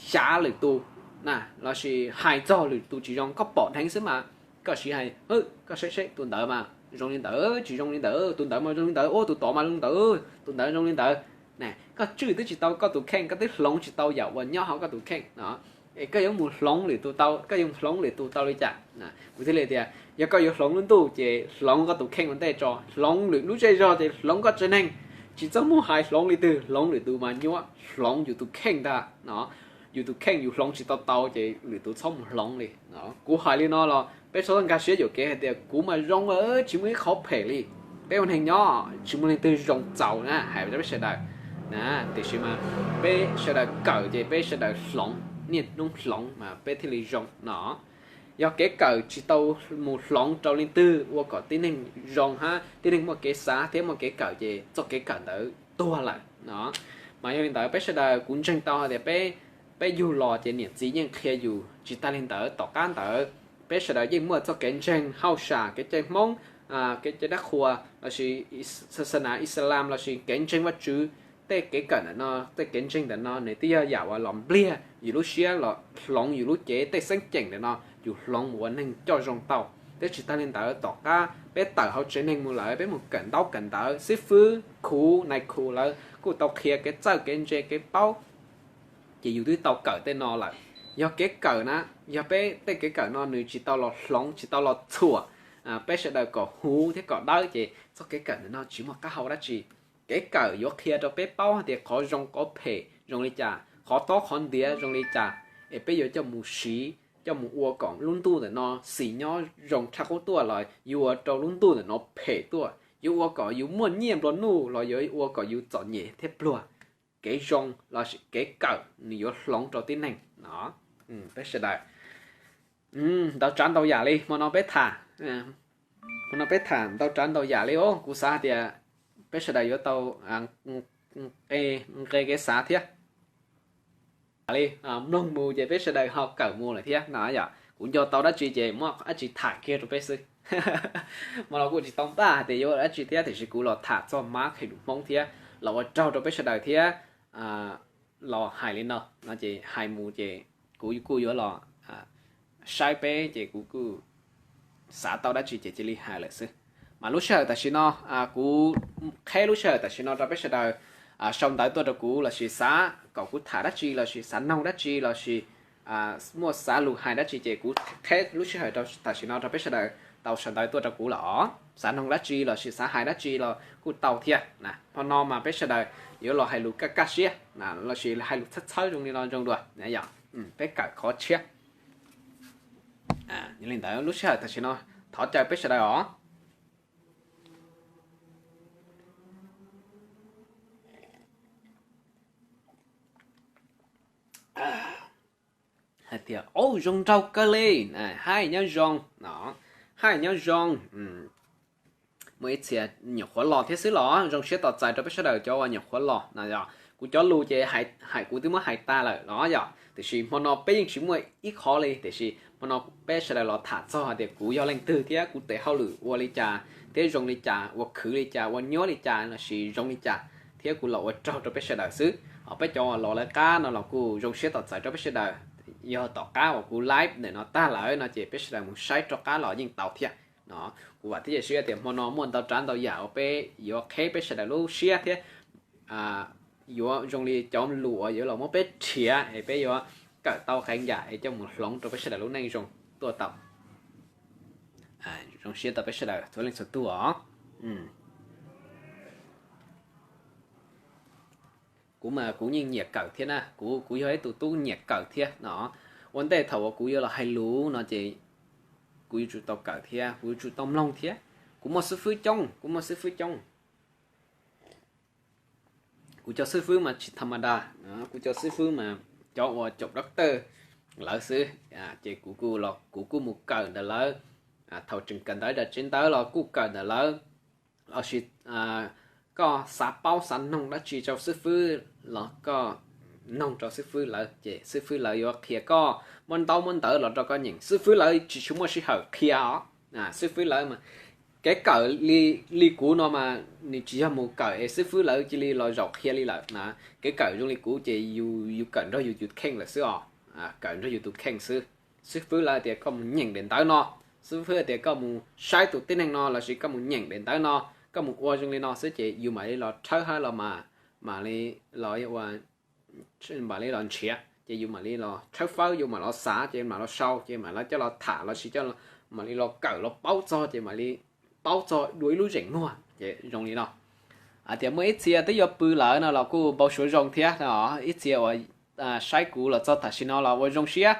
xyav lwm tus na, lossis hais txog lwm tus tsis zoo, koj pom dheev xwb mas koj siv hais, koj saib saib tus ntawd mas zoo li ntawd, tsis zoo li ntawd, tus ntawd mas zoo li ntawd, ua tus tod mas zoo li ntawd, tus ntawd zoo li ntawd. Na, koj tswj twb tsis tau koj tus kheej, koj twb hloov tsis tau yam uas nyob hauv koj tus kheej no, es koj yuav mus hloov lwm tus tau, koj yuav hloov lwm tus tau li cas? Kuv thiaj li tias yog koj yuav hloov lub ntuj ces hloov koj tus kheej ua ntej tso, hloov lwm lub zej zog ces hloov koj tsev neeg. Tsis txhob muab hais hloov li twg, hloov lwm tus mas nyuaj, hloov yus tus kheej ntag no. Yus tus kheej yus hloov tsis tau tau ces lwm tus txhob mus hloov li no. Kuv hais li no los peb txhob nkag siab yuam kev hais tias kuv mas zoo, tsis muaj ib qhov phem li. Peb ua neeg nyob tsis muaj leej twg zoo txaus na, hais rau peb sawv daws na. Tiam sis mas peb sawv daws kawm ces peb sawv daws hloov, niaj hnub hloov mas peb thiaj li zoo no. Yog kev kawm tsis tau mus hloov rau leej twg ua kom tib neeg zoo hab tib neeg muaj kev xav thiab muaj kev kawm ces txoj kev kawm ntawd tuag lawm no. Mas yog li ntawd peb sawv daws kuv ntseeg tau hais tias peb, peb yug los ces niam txiv yeej qhia yus, tsis tas li ntawd tom qab ntawd peb sawv daws yeej muaj txoj kev ntseeg hauj sam kev cai Hmoob, kev cai dab qhuas lossis xa xa nas Islam lossis kev ntseeg Vajtswv. Tej kev kawm ntawm no, tej kev ntseeg ntawm no nws twb yog yam uas los npliag yus lub siab, los hloov yus lub cev, tej xeeb ceem ntawm no yus hloov mus ua neeg coj zoo tau. Thiab tsis tas li ntawd tom qab peb tawm hauv tsev neeg mus lawm, peb mus kawm ntaub kawm ntawv, xib fwb, khuv, nais khu lawv kuj tau qhia kev txawj kev ntse kev paub, ces yus twb tau kawm tej no lawm. Yog kev kawm na, yog peb tej kev kawm no nws tsis tau los hloov, tsis tau los txhuam peb sawv daws kom huv thiab kom dawb ces txoj kev kawm ntawm no tsis muaj qab hau dab tsi. Kev kawm yuav qhia rau peb paub hais tias qhov zoo qhov phem zoo li cas, qhov tob qhov ntiav zoo li cas, es peb yuav coj mus siv, coj mus ua kom lub ntuj ntawm no xis nyob zoo tshaj qub tuaj los yuav ua rau lub ntuj ntawm no phem tuaj, yuav ua kom yus muaj nyiaj nplua nuj los yuav ua kom yus txom nyem thiab pluag. Kev zoo los kev kawm nws yuav hloov rau tib neeg no. Peb sawv daws ntau tsav ntau yam li hmo no peb tham, hmo no peb tham ntau tsav ntau yam li os. Kuv xav hais tias peb sawv daws yuav tau nqe kev xav thiab li mloog mus ces peb sawv daws ho kawm mus lawm thiab no yom. Kuv nco tau dab tsi ces muab dab tsi tham kiag rau peb xwb. Hmo no kuj tsis tau npaj hais tias yuav dab tsi thiab, tiam sis kuv los tham txog mab kheej lus Hmoob thiab los ua raug rau peb sawv daws thiab los hais li no no ces hais mus ces kuv kuj yuav los saib peb ces kuv kuj xav tau dab tsi ces cia li hais lawm xwb. Mas lub sij hawm tam sim no kuv qheb lub sij hawm tam sim no rau peb sawv daws sau ntawv tuaj rau kuv lossis xav kom kuv tham dab tsi lossis xav noog dab tsi lossis muaj xav lus hais dab tsi ces kuv qheb lub sij hawm tam sim no rau peb sawv daws tau sau ntawv tuaj rau kuv los xav noog dab tsi lossis xav hais dab tsi los kuj tau thiab. Hmo no mas peb sawv daws yuav los hais lus kaj kaj siab lossis hais lus txhawb txhawb zoo li no zoo dua, peb kawm qhov tshiab. Yog li ntawd lub sij hawm tam sim no thov caw peb sawv daws os hais tias, Au, zoo nraug kawg li, hais nyob zoo no, hais nyob zoo. Muaj ib txhia nyuam qhuav los thiab xwb los zoo siab tos txais rau peb sawv daws cov uas nyuam qhuav los no yog kuv cov lus ces hais kuv twb muab hais tag lawm los yog, tiam sis hmo no peb yeej tsis muaj ib qhov li, tiam sis hmo no peb sawv daws los tham txog hais tias kuv yog leej twg thiab kuv tes hauj lwm ua li cas thiab zoo li cas, ua khwv li cas, ua nyuab li cas lossis zoo li cas, thiab kuv los ua raug rau peb sawv daws xwb. Ho peb cov uas los lawv qab no los kuj zoo siab tos txais rau peb sawv daws. Yog tom qab uas kuv live ntawm no tag lawm no ces peb sawv daws mus saib rov qab los yeej tau thiab no. Kuv vam thiab cia siab tias hmo no muaj ntau tsav ntau yam uas peb yuav qheb peb sawv daws lub siab thiab yuav zoo li cov lus uas yuav los muab peb nrhiav es peb yuav kawm tau qee yam es coj mus hloov rau peb sawv daws lub neej zoo tuaj tau. Zoo siab tau peb sawv daws txhua leej txhua tug os. Kuv mas kuv yeej nyiam kawm thiab na, kuv kuv yog ib tug tub nyiam kawm thiab no. Ua ntej thaum uas kuv yuav los hais lus no ces kuv yuav tsum tau kawm thiab kuv yuav tsum tau mloog thiab. Kuv muaj xib fwb coob, kuv muaj xib fwb coob. Kuv cov xib fwb mas tsis tham ma das, kuv cov xib fwb mas cov uas caum doctor lawv xwb. Ces kuv kuj los kuv kuj mus kawm ntawm lawv, thaum tseem kawm ntawv daim tsev ntawd los kuj kawm ntawm lawv, lossis koj xav paub xav noog dab tsi rau xib fwb los koj noog rau xib fwb lawv ces xib fwb lawv yuav qhia koj, muab ntaub muab ntawv los rau koj nyeem. Xib fwb lawv tsis tshua muaj sij hawm qhia os. Xib fwb lawv mas kev kawm li, li kuv no mas nws tsis yog mus kawm es xib fwb lawv cia li los zaum qhia li lawm na. Kev kawm zoo li kuv ces yus, yus kawm nrog yus tus kheej lawm xwb os. Kawm nrog yus tus kheej xwb. Xib fwb lawv tias koj mus nyeem daim ntawv no, xib fwb tias koj mus saib tus tib neeg no lossis koj mus nyeem daim ntawv no, koj mus ua zoo li no xwb ces yus mam li los tshawb hab los mas, mam li los ua, mam li los nrhiav ces yus mam li los tshawb fawb, yus mam los xav ces mam los sau ces mam los coj los tham lossis coj, mam li los kawm los paub txog ces mam li paub txog dua ib lub zeem muag ces zoo li no. Hais tias muaj ib txhia twb yuav pw lawm no los kuj npau suav zoo thiab os. Ib txhia uas saib kuv los txog tam sim no los ua zoo siab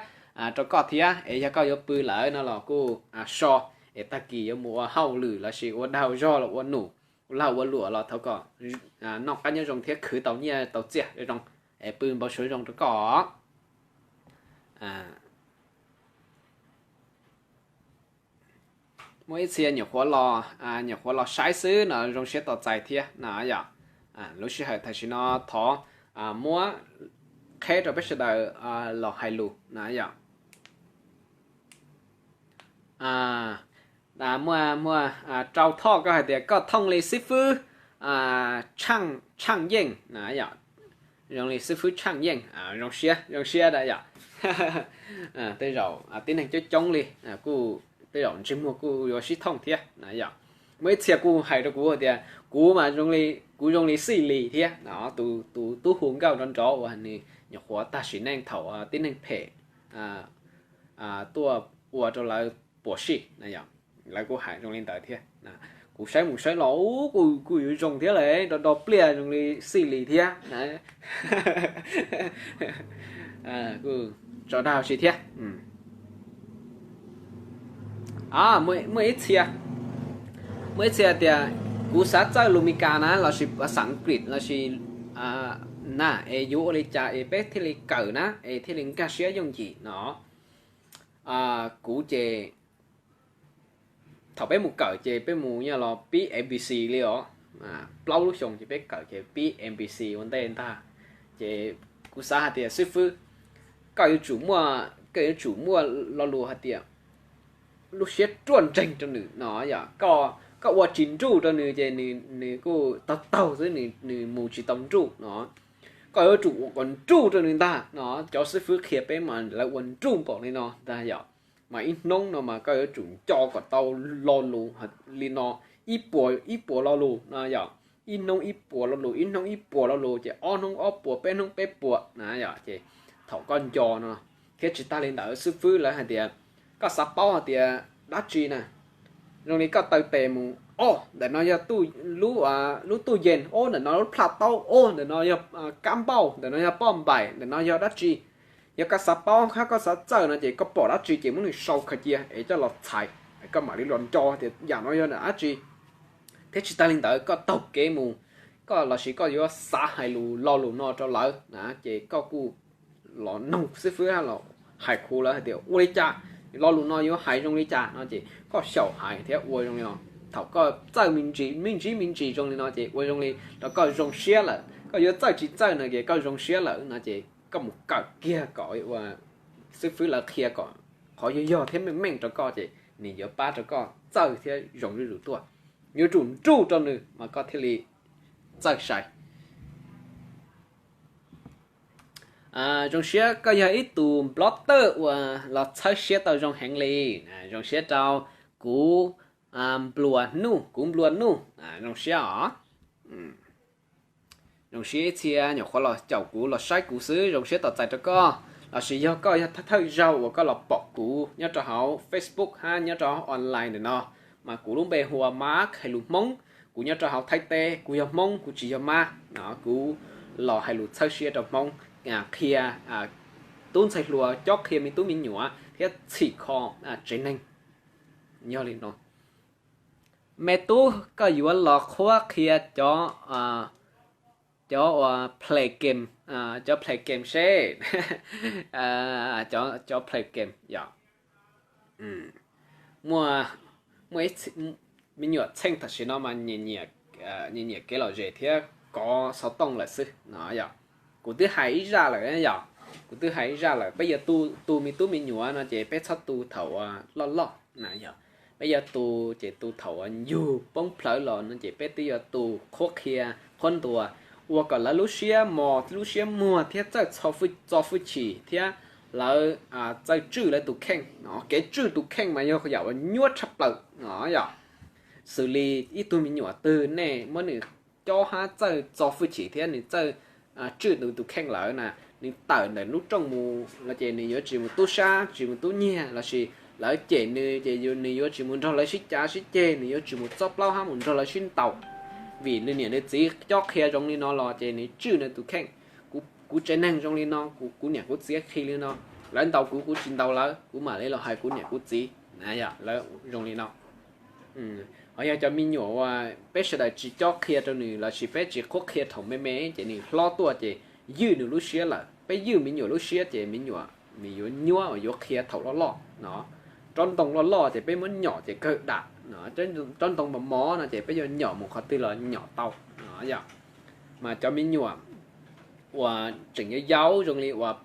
rau koj thiab es yog koj yuav pw lawm no los kuj so, es tag kis yuav mus ua hauj lwm lossis ua dag zog los ua num, ua lag ua luam los thov kom noj qab nyob zoo thiab khwv tau nyiaj tau txiaj zoo, es pw npau suav zoo rau koj. Muaj ib txhia nyuam qhuav los, nyuam qhuav los saib xwb no zoo siab tos txais thiab na yom. Lub sij hawm tam sim no thov muab qheb rau peb sawv daws los hais lus na yom. Muaj, muaj Rau Thoj koj hais tias koj thooj li xib fwb Tshaaj Yeej na yom. Zoo li xib fwb Tshaaj Yeej, zoo siab, zoo siab da yom. Tej zaum tib neeg coob coob li kuj tej zaum ntsej muag kuj yuav sib thooj thiab na yom. Muaj ib txhia kuj hais rau kuv tias kuv mas, kuv zoo li Xij Lis thiab, tus tub hu nkauj nrov nrov uas nws nyuam qhuav tag sim neej thaum tib neeg phem tuaj ua rau lawv puas sij na yom. Lawv kuj hais zoo li ntawd thiab. Kuv saib mus saib los kuj, kuj yuav zoo thiab lawm, do do pliaj zoo li Xij Lis thiab. Kuj tso dag si thiab. Muaj ib txhia, muaj ib txhia tias kuv xav txawj lus Mes Kas na lossis xav Askiv lossis na, es yuav ua li cas es peb thiaj li kawm na es thiaj li nkag siab yooj yim no. Kuv ces thaum peb mus kawm ces peb mus nyob los pib A B C li os. Plaub lub xyoo ces peb kawm ces pib A B C ua ntej ntag. Ces kuv xav hais tias xib fwb, koj yuav tsum muaj, koj yuav tsum muaj lo lus hais tias lub siab ruaj nreeg rau nws no yom. Koj ua tsis nruj rau nws ces nws kuj taug taug xwb, nws mus tsis tau nruj no. Koj yuav tsum ua kom nruj rau nws ntag no. Cov xib fwb qhia peb mas lawv ua nruj npaum li no ntag yom. Mas ib hnub no mas koj yuav tsum nco kom tau lo lus li no ib puas, ib puas lo lus no yom. Ib hnub ib puas lo lus, ib hnub ib puas lo lus ces ob hnub ob puas, peb hnub peb puas na yom. Ces thaum koj nco no, thiab tsis tag li ntawd xib fwb lawv hais tias koj xav paub hais tias dab tsi na, zoo li koj taw tes mus, o, ntawm no yog lub, lub tuj yees, o, ntawm no lub plhaub taub, o, ntawm no yog kab npauj, ntawm no yog poj npaim, ntawm no yog dab tsi. Yog koj xav paub thiab koj xav txawj no ces koj pom dab tsi ces muab nws sau khaws cia es coj los txhais, koj mam li los nco tias yam no yog dab tsi. Thiab tsis tag li ntawd koj taug kev mus, koj lossis koj yuav xav hais lus lo lus no rau lawv na ces koj kuj los noog xib fwb los hais khu lawv hais tias ua li cas, lo lus no yuav hais zoo li cas no ces koj xyaum hais thiab ua zoo li no. Thaum koj txawj me ntsis me ntsis me ntsis zoo li no ces ua zoo li rau koj zoo siab lawm. Koj yuav txawj tsis txawj no ces koj zoo siab lawm no ces koj mus kawm kiag kom ua xib fwb lawv qhia kom qhov yog yog thiab meej meej rau koj ces nws yuav pab rau koj txawj thiab zoo zuj zus tuaj. Yuav tsum nruj rau nws mas koj thiaj li txawj sai. Zoo siab koj yog ib tug nplob tawj uas los txhawb siab tau zoo heev li. Zoo siab rau kuv, nplua nuj, kuv nplua nuj, zoo siab os. Zoo siab ib txhia nyuam qhuav los caum kuv los saib kuv xwb, zoo siab tos txais rau koj. Lossis yog koj yog thawj zaug uas koj los pom kuv nyob rau hauv Facebook hab nyob rau hauv online ntawm no, mas kuv lub npe hu ua Mab Hais Lus Hmoob. Kuv nyob rau hauv Thaib teb, kuv yog Hmoob, kuv tsis yog Mab. Kuv los hais lus txhawb siab rau Hmoob, qhia tub ntxhais hluas, cob qhia me tub me nyuam thiab txhim kho tsev neeg. Yog li no, Me tub, koj yuav los qhuab qhia cov, cov uas play game, cov play game seb, cov play game yom. Muaj, muaj ib, me nyuam txheej tam sim no mas nyiam nyiam kev lom zem thiab kov xov tooj lawm xwb no yom. Kuv twb hais ib zaj lawm yom, kuv twb hais ib zaj lawm, peb yuav tu me tub me nyuam no ces peb txhob tu thaum uas loj loj na yom. Peb yuav tu ces tu thaum uas yug poob plawv los no ces peb twb yuav tu qhuab qhia, qhuab ntuas, ua kom lawv lub siab mos lub siab muag thiab txawj txo hwj chim thiab lawv txawj tswj lawv tus kheej no. Kev tswj tus kheej mas yog yam uas nyuaj tshaj plaws no yom. Xws li ib tug me nyuam twg nej muab nws cob hab txawj txo hwj chim thiab nws txawj tswj nws tus kheej lawm na, nws tawm ntawm lub rooj mus los ces nws yuav tsis mus tub sab, tsis mus tub nyiag lossis lawv cem nws ces nws yuav tsis mus nrog lawv sib cav sib ceg, nws yuav tsis mus txob plaub hab mus nrog lawv sib ntaus. Vim nws niam nws txiv cob qhia zoo li no los ces nws tswj nws tus kheej. Kuv tsev neeg zoo li no, kuv niam kuv txiv qhia li no, lawv ntaus kuv kuv tsis ntaus lawv, kuv mam li los hais kuv niam kuv txiv na yom. Lawv zoo li no. Ho yog cov me nyuam uas peb sawv daws tsis cob qhia rau nws lossis peb tsis qhuab qhia thaum me me ces nws hlob tuaj ces ywj nws lub siab lawm. Peb ywj me nyuam lub siab ces me nyuam nws yuav nyuab uas yuav qhia thaum loj loj no. Tsob ntoo loj loj ces peb muab nyom ces kawg dam no, tsob ntoo mos mos no ces peb yuav nyom mus qhov twg los nyom tau no yom. Mas cov me nyuam uas tseem yau yau zoo li uas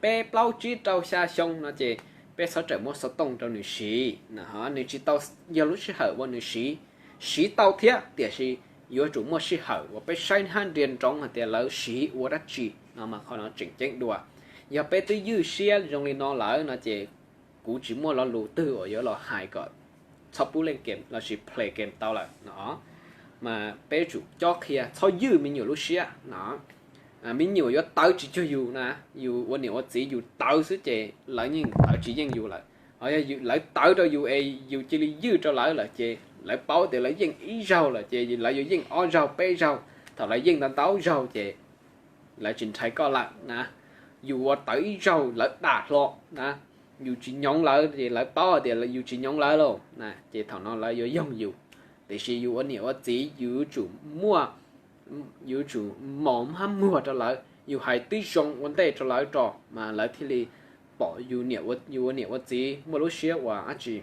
peb plaub tsib rau xya xyoo no ces peb txhob rawm muab xov tooj rau nws siv na. Nws tsis tau yog lub sij hawm uas nws siv, siv tau thiab tiam sis yuav tsum muaj sij hawm uas peb saib hab nrhiav ntsoov hais tias lawv siv ua dab tsi no mas qhov no tseem ceeb dua. Yog peb twb ywj siab zoo li no lawm no ces kuv tsis muaj lo lus twg uas yuav los hais kom txhob pub leej game lossis play game tau lawm no. Mas peb yuav tsum cob qhia txhob ywj me nyuam lub siab no. Me nyuam yuav tawv tsis cuag yus na, yus ua niam ua txiv yus tawv xwb ces lawv yeej tawv tsis yeej yus lawm. Ho yog lawv tawv rau yus es yus cia li ywj rau lawv lawm ces lawv paub tias lawv yeej ib zaug lawm ces lawv yuav yeej ob zaug peb zaug. Thaum lawv yeej ntau ntau zaug ces lawv tsis nrhais koj lawm na. Yus ua tawv ib zaug lawv dam hlo na, yus tsis nyoov lawv ces lawv paub hais tias yus tsis nyoov lawv lauj na, ces thaum no lawv yuav yoog yus. Tiam sis yus ua niam ua txiv yus yuav tsum muaj, yus yuav tsum mos hab muag rau lawv, yus hais tib zoo ua ntej rau lawv tso mas lawv thiaj li pom yus ua niam ua txiv muaj lub siab uas dab tsi,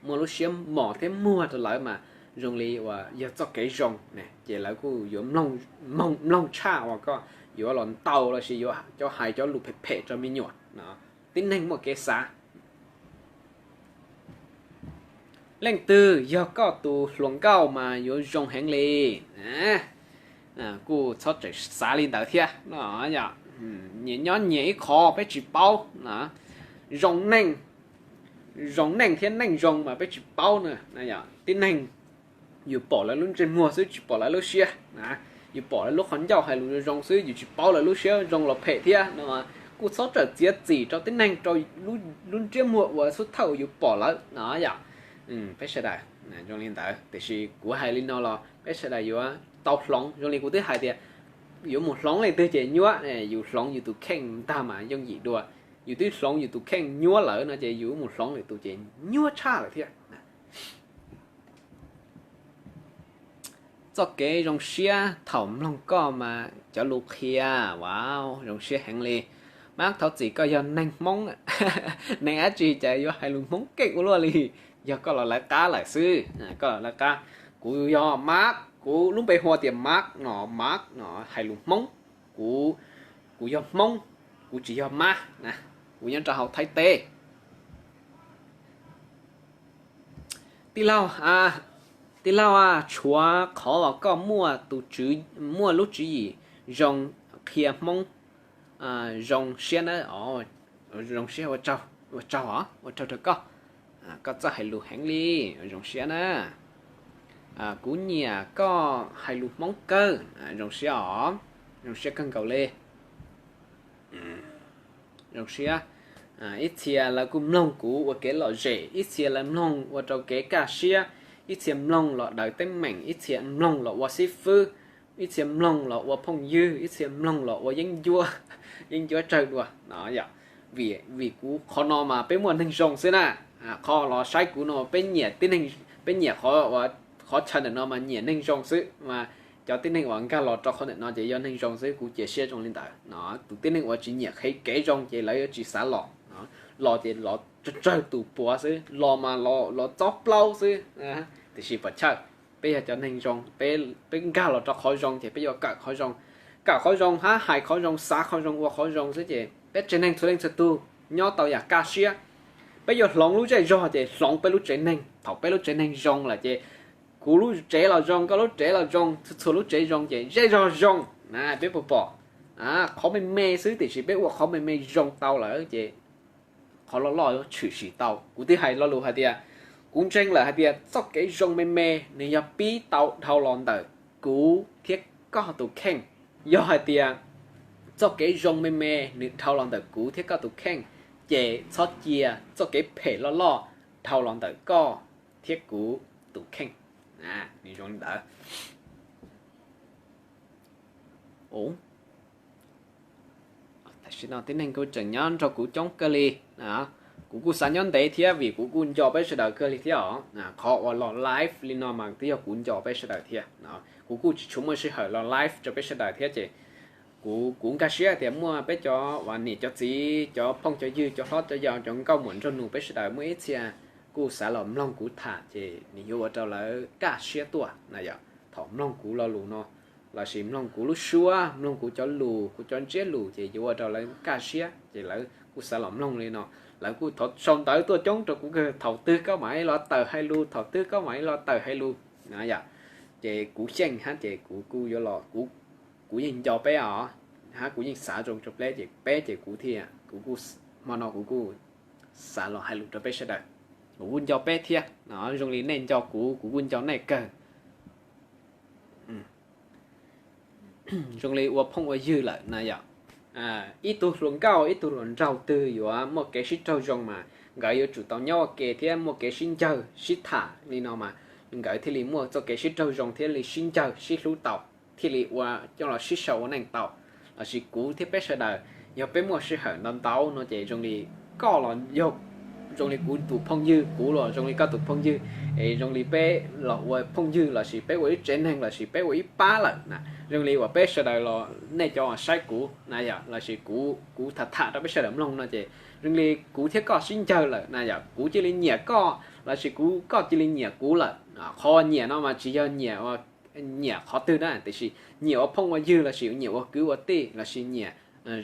muaj lub siab mos thiab muag rau lawv mas zoo li uas yog txoj kev zoo ne ces lawv kuj yuav mloog tshaj uas koj yuav los ntaus lossis yuav cov hais cov lus phem phem rau me nyuam no. Tib neeg muaj kev xav. Leej twg yog koj tus hluas nkauj mas yuav zoo heev li. Kuj txhob tseem xav li ntawd thiab no. Nyias nyob nyias ib qho peb tsis paub na. Zoo neej, zoo neej thiab neej zoo mas peb tsis paub na. Tib neeg yus pom lawv lub ntsej muag xwb tsis pom lawv lub siab na. Yus pom lawv lub qhov ncauj hais lus zoo zoo xwb yus tsis paub lawv lub siab zoo los phem thiab no. Kuj txhob txawm txiav txim rau tib neeg rau lub ntsiab muag uas xub thawj yus pom lawm no yom. Peb sawv daws zoo li ntawd tiam sis kuv hais li no los peb sawv daws yuav tau hloov zoo li kuv twb hais tias yuav mus hloov leej twg ces nyuab, yus hloov yus tus kheej ntag mas yooj yim dua. Yus twb hloov yus tus kheej nyuab lawm no ces yus mus hloov lwm tus ces nyuab tshaj lawm thiab. Txoj kev zoo siab thaum mloog koj mas cov lus qhia, wow, zoo siab heev li. Mab, thov txim koj yog neeg Hmoob, neeg dab tsi cas yuav hais lus Hmoob keej ua luaj li. Yog koj los lawv qab lawm xwb, koj los lawv qab. Kuv yog Mab, kuv lub npe hu tias Mab no, Mab no hais lus Hmoob. Kuv, kuv yog Hmoob, kuv tsis yog Mab na, kuv nyob rau hauv Thaib teb. Tij laug, tij laug, tshuav qhov uas koj muaj tus tswv, muaj lub tswv yim zoo qhia Hmoob, zoo siab na. Zoo siab, ua tsaug os, ua tsaug rau koj. Koj txawj hais lus heev li, zoo siab na. Kuv nyiam koj hais lus Hmoob kawg, zoo siab os, zoo siab kawg nkaus li. Zoo siab. Ib txhia lawv kuj mloog kuv ua kev lom zem, ib txhia lawv mloog ua rau kev kaj siab, ib txhia mloog los daws teeb meem, ib txhia mloog los ua xib fwb, ib txhia mloog los ua phooj ywg, ib txhia mloog los ua yeeb ncuab, yeeb ncuab tsawg dua no yom. Vim, vim kuv qhov no mas peb muaj neeg zoo xwb na. Qhov los saib kuv no peb nyiam tib neeg, Peb nyiam qhov, qhov chaw ntawm no mas nyiam neeg zoo xwb mas cov tib neeg uas nkag los rau qhov ntawm no ces yog neeg zoo xwb, kuv cia siab zoo li ntawd no. Tus tib neeg uas tsis nyiam qhia kev zoo ces lawv yuav tsis xav los. Los ces los tsawg tus puav xwb, los mas los txob plaub xwb. Tiam sis pom chawj, peb yog cov neeg zoo, peb nkag los rau qhov zoo ces peb yuav kawm qhov zoo, kawm qhov zoo hab hais qhov zoo, xav qhov zoo, ua qhov zoo xwb ces peb tsev neeg txhua leej txhua tug nyob tau yam kaj siab. Peb yuav hloov lub zej zog ces hloov peb lub tsev neeg. Thaum peb lub tsev neeg zoo lawm ces kuv lub tsev los zoo, koj lub tsev los zoo, txhua txhua lub tsev zoo ces zej zog zoo. Peb puas pom? Qhov me me xwb tiam sis peb ua qhov me me zoo tau lawm ces qhov loj loj yuav tshwm sim tau. Kuv twb hais lo lus hais tias, kuv ntseeg lawm hais tias txoj kev zoo me me nws yog pib tau dhau los ntawm kuv thiab koj tus kheej. Yog hais tias txoj kev zoo me me nws dhau los ntawm kuv thiab koj tus kheej, ces txhob cia txoj kev phem loj loj dhau los ntawm koj thiab kuv tus kheej. Nws zoo li ntawd. Tam sim no tib neeg kuj tseem nyob nrog kuv coob kawg li. Kuv kuj xav nyob ntev thiab vim kuv kuj nco peb sawv daws kawg li thiab os. Qhov uas los live li no mas twb yog kuv nco peb sawv daws thiab. Kuv kuj tsis tshua muaj sij hawm los live rau peb sawv daws thiab ces kuv, kuv nkag siab tias muaj peb cov uas niam cov txiv, cov phooj cov ywg, cov hlob cov yau, cov nkauj muam nraug nus, peb sawv daws muaj ib txhia kuj xav los mloog kuv tham ces nws yuav ua rau lawv kaj siab tuaj na yom. Thaum mloog kuv lo lus no lossis mloog kuv lub suab, mloog kuv cov lus, kuv cov ntsiab lus ces yuav ua rau lawv kaj siab ces lawv kuj xav los mloog li no. Lawv kuj thov sau ntawv tuaj coob rau kuv kawg, thaum twg koj mam li los tawm hais lus, thaum twg koj mam li los tawm hais lus na yom. Ces kuv xyeej hab ces kuv kuj yuav los, kuv yeej nco peb os, hab kuv yeej xav zoo rau peb ces, peb ces kuv thiaj, kuv kuj, hmo no kuv kuj xav los hais lus rau peb sawv daws. Kuv kuj nco peb thiab, zoo li nej nco kuv, kuv kuj nco nej kawg. Zoo li ua phooj ua ywg lawm na yom. Ib tug hluas nkauj ib tug hluas nraug twg yuav muaj kev sib raug zoo mas nkawd yuav tsum tau nyob ua ke thiab muaj kev sib ncawg sib tham li no mas nkawd thiaj li muaj txoj kev sib raug zoo thiab li sib ncawg sib hlub tau, thiaj li ua coj los sib sau ua neej tau. Lossis kuv thiab peb sawv daws, yog peb muaj sij hawm ntau ntau no ces zoo li koj los yog zoo li kuv tus phooj ywg, kuv los zoo li koj tus phooj ywg, es zoo li peb los ua phooj ywg lossis peb ua ib tsev neeg lossis peb ua ib pab lawm na. Zoo li uas peb sawv daws los nej cov uas saib kuv na yom, lossis kuv, kuv tham tham rau peb sawv daws mloog no ces zoo li kuv thiab koj sib ncawg lawm na yom, kuv cia li nyiam koj lossis kuv, koj cia li nyiam kuv lawm. Qhov uas nyiam no mas tsis yog nyiam, nyiam qhov twg na, tiam sis nyiam ua phooj ua ywg lossis nyiam ua kwv ua tij lossis nyiam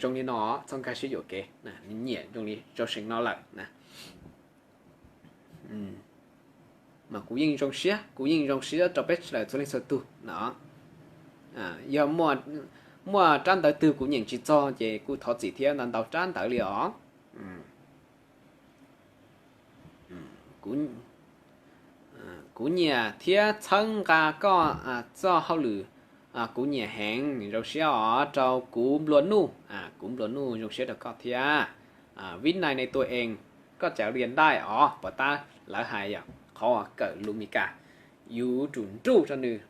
zoo li no, txhob nkag siab yuam kev, nyiam zoo li rau seem no lawm na. Mas kuv yeej zoo siab, kuv yeej zoo siab rau peb sawv daws txhua leej txhua tug no. Yog muaj rab ntawv twg kuv nyeem tsis txog ces kuj thov txim thiab, ntau ntau rab ntawv li os. Kuv nyiam thiab txhawb nqa koj txoj hauj lwm, kuv nyiam heev, zoo siab os rau kuv nplua nuj, kuv nplua nuj zoo siab rau koj thiab. Vib nais ne tua ees, koj cawv lias ntaij os, puas tab lawv hais yom, qhov uas kawm lus Mis Kas, yus tsum nruj rau nws,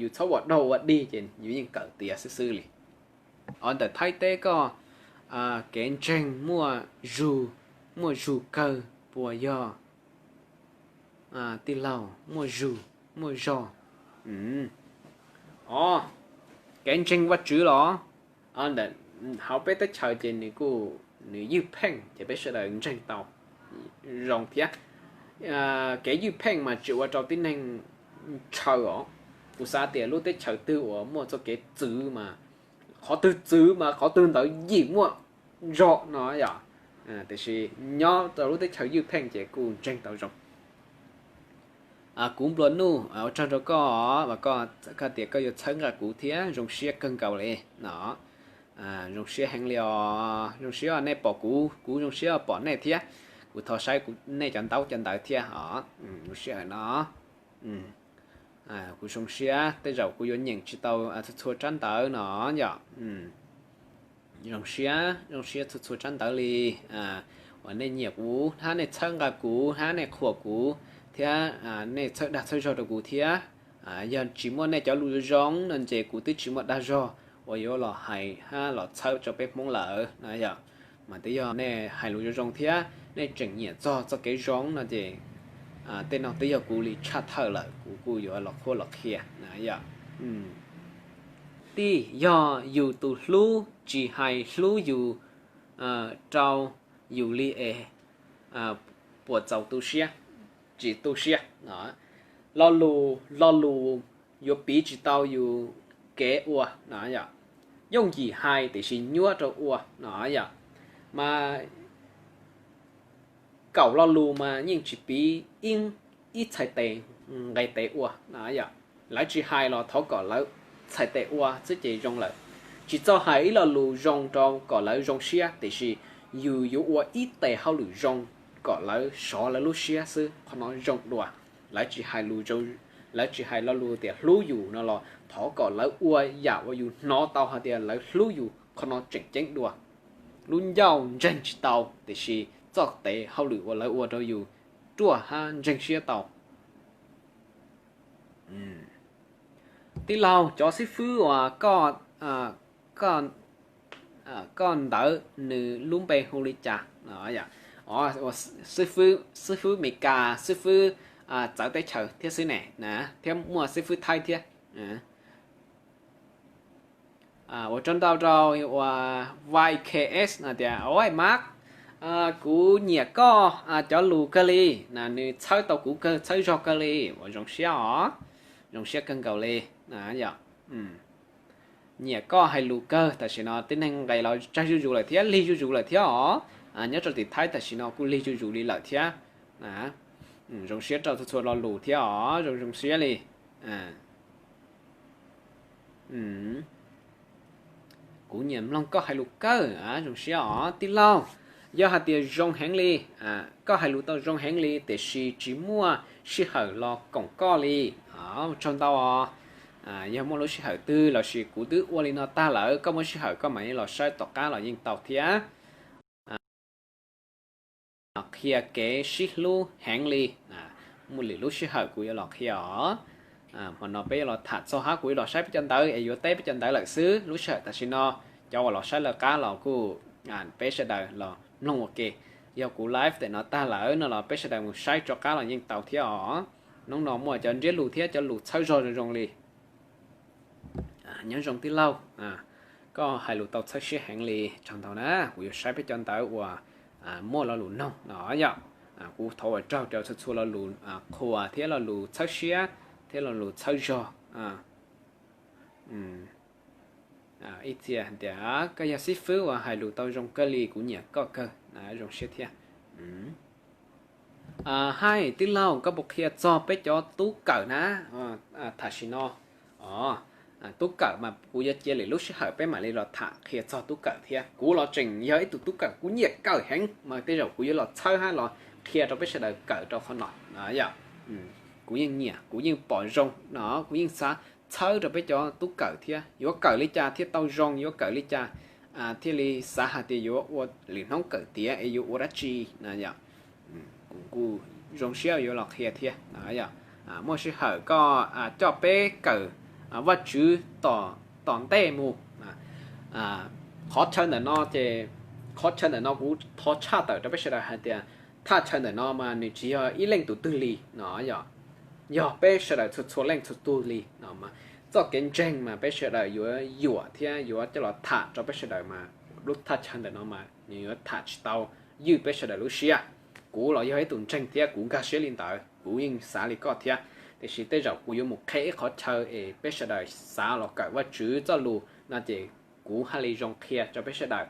yus txhob ua daug ua dig ces yus yeej kawm tiav xwb xwb li. Os ntawm Thaib teb koj kev ntseeg muaj zug, muaj zug kawg puas yog tij laug? Muaj zug, muaj zog. Os, kev ntseeg Vajtswv los? Ntawm hauv peb teb chaws ces nws kuj, nws ywj pheej ces peb sawv daws ntseeg tau zoo thiab. Kev ywj pheej mas tsis ua rau tib neeg ntshaw os. Kuv xav tias lub teb chaws twg uas muaj txoj kev txwv mas, qhov twg txwv mas qhov twg ntawd yeej muaj zog no yom. Tiam sis nyob rau lub teb chaws ywj pheej ces kuj ntseeg tau zoo. Kuv nplua nuj, ua tsaug rau koj, koj tias koj yuav txhawb nqa kuv thiab, zoo siab kawg nkaus li no. Zoo siab heev li os, zoo siab nej pom kuv, kuv zoo siab pom nej thiab. Kuv thov saib kuv nej cov ntaub cov ntawv thiab os. Zoo siab no. Kuv zoo siab, tej zaum kuv yuav nyeem tsis tau txhua txhua tsab ntawv no yom. Zoo siab, zoo siab txhua txhua tsab ntawv li, uas nej nyiam kuv hab nej txhawb nqa kuv hab nej qhuas kuv thiab nej txhawb dag txhawb zog rau kuv thiab. Yog tsis muaj nej cov lus zoo zoo no ces kuv twb tsis muaj dag zog uas yuav los hais hab los txhawb rau peb Hmoob lawm no yom. Mas twb yog nej hais lus zoo zoo thiab nej tseem nyiam txog txoj kev zoo no ces Tej no twb yog kuv li tshaj thawj lawm, kuv kuj yuav los qhuab los qhia na yom. Tij, yog yus tus hlub tsis hais hlub yus rau yus li es puas txaus tu siab, tsis tu siab. Lo lus, lo lus yuav piv tsis tau yus kev ua no yom. Yooj yim hais tiam sis nyuaj rau ua no yom. Mas kaum lo lus mas yeej tsis piv ib, ib txhais tes nqe tes ua no yom. Lawv tsis hais los thov kom lawv txhais tes ua xwb ces zoo lawm. Tsis txhob hais ib lo lus zoo rau kom lawv zoo siab, tiam sis yus yuav ua ib tes hauj lwm zoo kom lawv sov lawv lub siab xwb, qhov no zoo dua. Lawv tsis hais lus, lawv tsis hais lo lus tias hlub yus no los thov kom lawv ua yam uas yus hnov tau hais tias lawv hlub yus, qhov no tseem ceeb dua. Lub ncauj ntseeg tsis tau, tiam sis txoj tes hauj lwm uas lawv ua rau yus ruaj hab ntseeg siab tau. Tij laug, cov xib fwb uas koj, koj ntawd nws lub npe hu li cas? Xib fwb Meskas, xib fwb txawv teb chaws thiab xwb ne na, thiab muaj xib fwb Thaib thiab. Ua tsaug ntau rau uas Y K S no tias, ua Mark, kuv nyiam koj cov lus kawg li na, nws txhawb tau kuv kawg, txhawb zog kawg li, ua zoo siab os, zoo siab kawg nkaus li. Yog nyiam koj hais lus kawg, tam sim no tib neeg nqes los tsawg zuj zus lawm thiab, lig zuj zus lawm thiab os. Nyob rau tim Thaib tam sim no kuj lig zuj zus li lawm thiab. Zoo siab rau txhua txhua lo lus thiab os, zoo zoo siab li. Kuv nyiam mloog koj hais lus kawg, zoo siab os tij laug. Yog hais tias zoo heev li, koj hais lus tau zoo heev li, tiam sis tsis muaj sij hawm los koom koj li. Tsaug ntau os. Yog muaj lub sij hawm twg los sis kuv twb ua li no tag lawm, koj muaj sij hawm koj mam li los saib tom qab los yeej tau thiab. Qhia kev sib hlub heev li. Muaj lwm lub sij hawm kuv yuav los qhia os. Hmo no peb yuav los tham txog hab, kuv yuav los saib peb cov ntawv es yuav teb peb cov ntawv lawm xwb. Lub sij hawm tam sim no cov uas los saib lawv qab los kuj, peb sawv daws los mloog ua ke. Yog kuv live tam no tag lawm no los peb sawv daws mus saib rov qab los yeej tau thiab os. Hnub no muaj cov ntsiab lus thiab cov lus txhawb zog zoo zoo li. Nyob zoo tij laug, koj hais lus tau txhawb siab heev li, tsaug ntau na, kuv yuav saib peb cov ntawv uas muaj lo lus noog no yom. Kuv thov ua tsaug rau txhua txhua lo lus qhuas thiab lo lus txhawb siab thiab lo lus txhawb zog. Ib txhia tias koj yog xib fwb uas hais lus tau zoo kawg li, kuv nyiam koj kawg, zoo siab thiab. Hais tij laug, koj puas qhia txog peb cov tub kawm na? Tham sim no, tub kawm mas kuv yuav cia lwm lub sij hawm peb mam li los tham qhia txog tub kawm thiab. Kuv los tseem yog ib tug tub kawm, kuv nyiam kawm heev mas tej zaum kuv yuav los txhawb hab los qhia rau peb sawv daws kawm rau qhov no. Yog kuv yeej nyiam, kuv yeej pom zoo no, kuv yeej xav txhawb rau peb cov tub kawm thiab, yuav kawm li cas thiaj tau zoo, yuav kawm li cas thiaj li xav hais tias yuav ua lwm hnub kawm tiav es yuav ua dab tsi no yom. Kuv zoo siab yuav los qhia thiab. Yog muaj sij hawm koj coj peb kawm Vajtswv tom ntej mus. Qhov chaw ntawm no ces, qhov chaw ntawm no kuv thov tshaj tawm rau peb sawv daws hais tias thaj chaw ntawm no mas nws tsis yog ib leej tus twg li no yom, yog peb sawv daws txhua txhua leej txhua tug li no. Txoj kev ntseeg mas peb sawv daws yuav yuam thiab yuav coj los tham rau peb sawv daws mas lub thaj chaw ntawm no mas nws yuav tham tsis tau ywj peb sawv daws lub siab. Kuv los yog ib tug ntseeg thiab kuv nkag siab li ntawd, kuv yeej xav li koj thiab. Tiam sis tej zaum kuv yuav mus qhia ib qhov chaw es peb sawv daws xav los kawm Vajtswv txoj lus no ces kuv haj li zoo qhia rau peb sawv daws.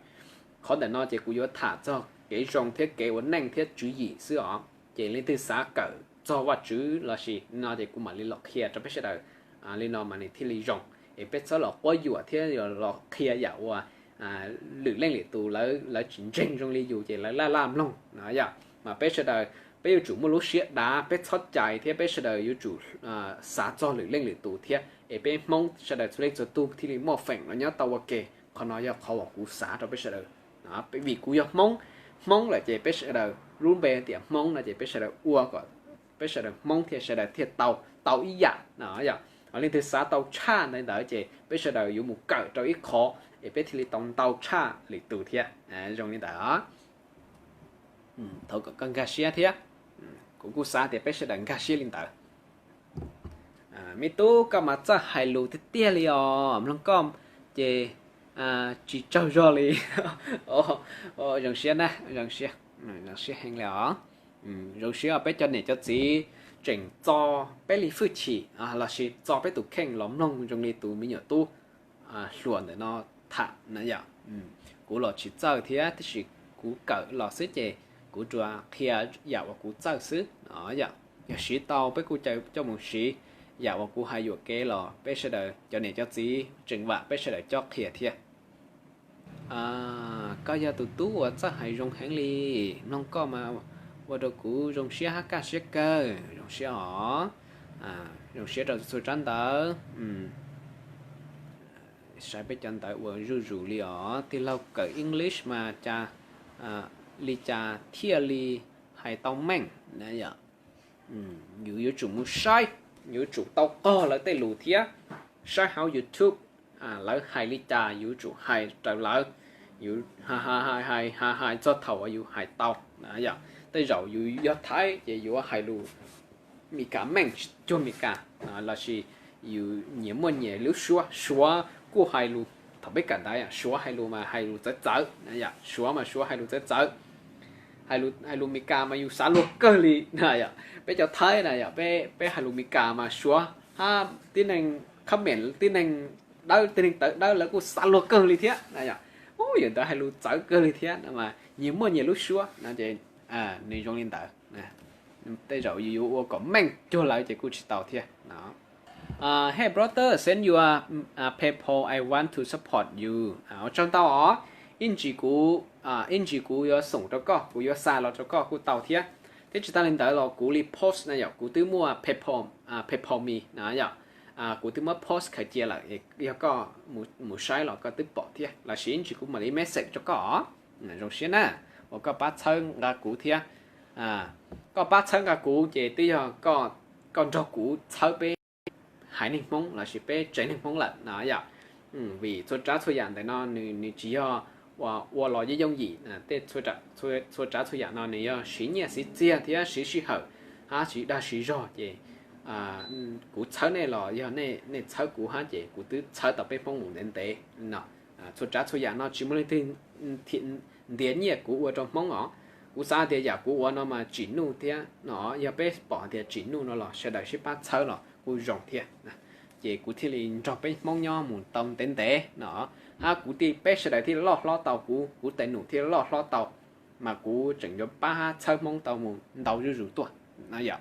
Qhov ntawm no ces kuv yuav tham txog kev zoo thiab kev ua neej thiab tswv yim xwb os. Ces leej twg xav kawm txog Vajtswv los sis no ces kuv mam li los qhia rau peb sawv daws li no mas nws thiaj li zoo. Es peb txhob los quab yuam thiab los qhia yam uas lwm leej lwm tus lawv tsis ntseeg zoo li yus ces lawv laj laj mloog no yom. Mas peb sawv daws peb yuav tsum muaj lub siab dav, peb txhob cais thiab peb sawv daws yuav tsum xav txog lwm leej lwm tus thiab es peb Hmoob sawv daws txhua leej txhua tug thiaj li muaj feem los nyob tau ua ke. Qhov no yog qhov uas kuv xav rau peb sawv daws. Vim kuv yog Hmoob, Hmoob lawm ces peb sawv daws lub npe tias Hmoob no ces peb sawv daws ua kom peb sawv daws Hmoob thiab sawv daws thiaj tau, tau ib yam no yom. Leej twg xav tau tshaj ntawd ntawd ces peb sawv daws yuav mus kawm rau ib qho es peb thiaj li tau ntau tshaj lwm tus thiab. Zoo li ntawd os. Thov kom koj nkag siab thiab. Kuv kuj xav tias peb sawv daws nkag siab li ntawd. Me tub, koj mas txawj hais lus tiag tiag li os, mloog koj ces tsis tsaug zog li. Zoo siab na, zoo siab heev li os. Zoo siab peb cov niam cov txiv tseem txo peb li hwj chim lossis txo peb tus kheej los mloog zoo li tus me nyuam tub hluas ntawm no tham na yom. Kuv los tsis txawj thiab, tab sis kuv kawm los xwb ces kuv tsuas qhia yam uas kuv txawj xwb no yom. Yog siv tau peb kuj coj mus siv, yam uas kuv hais yuam kev los peb sawv daws cov niam cov txiv tseem vam peb sawv daws cob qhia thiab. Koj yog tus tub uas txawj hais zoo heev li, mloog koj mas ua rau kuv zoo siab hab kaj siab kawg, zoo siab os. Zoo siab rau txhua tsab ntawv. Saib peb cov ntawv ua zuj zus li os. Tij laug kawm English mas cas li cas thiaj li hais tau meej na yom. Yus yuav tsum mus saib, yuav tsum tau qog lawv tej lus thiab saib hauv YouTube lawv hais li cas yus yuav tsum hais raws lawv. Yus hais hais hais txog thaum uas yus hais tau na yom. Tej zaum yus yog Thaib ces yuav hais lus Meskas meej cuag Meskas, lossis yus nyias muaj nyias lub suab. Suav kuj hais lus, thaum peb kawm ntawv Suav hais lus mas hais lus txawv txawv, Suav mas Suav hais lus txawv txawv. Hais lus Meskas mas yus xav luag kawg li na yom. Peb cov Thaib na yom, peb hais lus Meskas mas Suav hab tib neeg comment, tib neeg dawb, tib neeg tawv dawb lawv kuj xav luag kawg li thiab na yom. Yog ntawd hais lus txawv kawg li thiab no mas nyias muaj nyias lub suab no ces nws zoo li ntawd. Tej zaum yus yuav ua kom meej cuag lawv ces kuj tsis tau thiab no. Hey brother, send your PayPal, I want to support you. Ua tsaug ntau os. Ib ntsis kuv, ib ntsis kuv yuav xoom rau koj, kuv yuav xa los rau koj kuj tau thiab. Thiab tsis tas li ntawd los kuv li post na yom, kuv twb muaj PayPal, PayPal me na yom. Kuv twb muab post khaws cia lawm, yog koj mus saib los koj twb pom thiab, lossis ib ntsis kuv mam li message rau koj os. Zoo siab na uas koj pab txhawb nqa kuv thiab. Koj pab txhawb nqa kuv ces twb yog koj nrog kuv txhawb peb haiv neeg Hmoob lossis peb tsev neeg Hmoob lawm no yom. Vim txhua tsav txhua yam ntawm no nws tsis yog ua los yooj yooj yim, tej txhua tsav txhua yam no nws yog siv nyiaj siv txiag thiab siv sij hawm hab siv dag siv zog ces kuv txhawb nej los yog nej txhawb kuv hab ces kuv twb txhawb tau peb Hmoob mus ntev ntev no. Txhua tsav txhua yam no tsis muaj leej twg ntiav nyiaj kuv ua rau Hmoob os. Kuv xav tias yam kuv ua no mas tsim nuj thiab no, yog peb pom tias tsim nuj no los sawv daws sib pab txhawb los kuj zoo thiab. Ces kuv thiaj li nrog peb Hmoob nyob mus tau ntev ntev no, hab kuv thiaj, peb sawv daws thiaj loj hlob tau, kuv, kuv tes num thiaj loj hlob tau, mas kuv tseem yuav pab hab txhawb Hmoob tau mus ntau zuj zus tuaj no yom.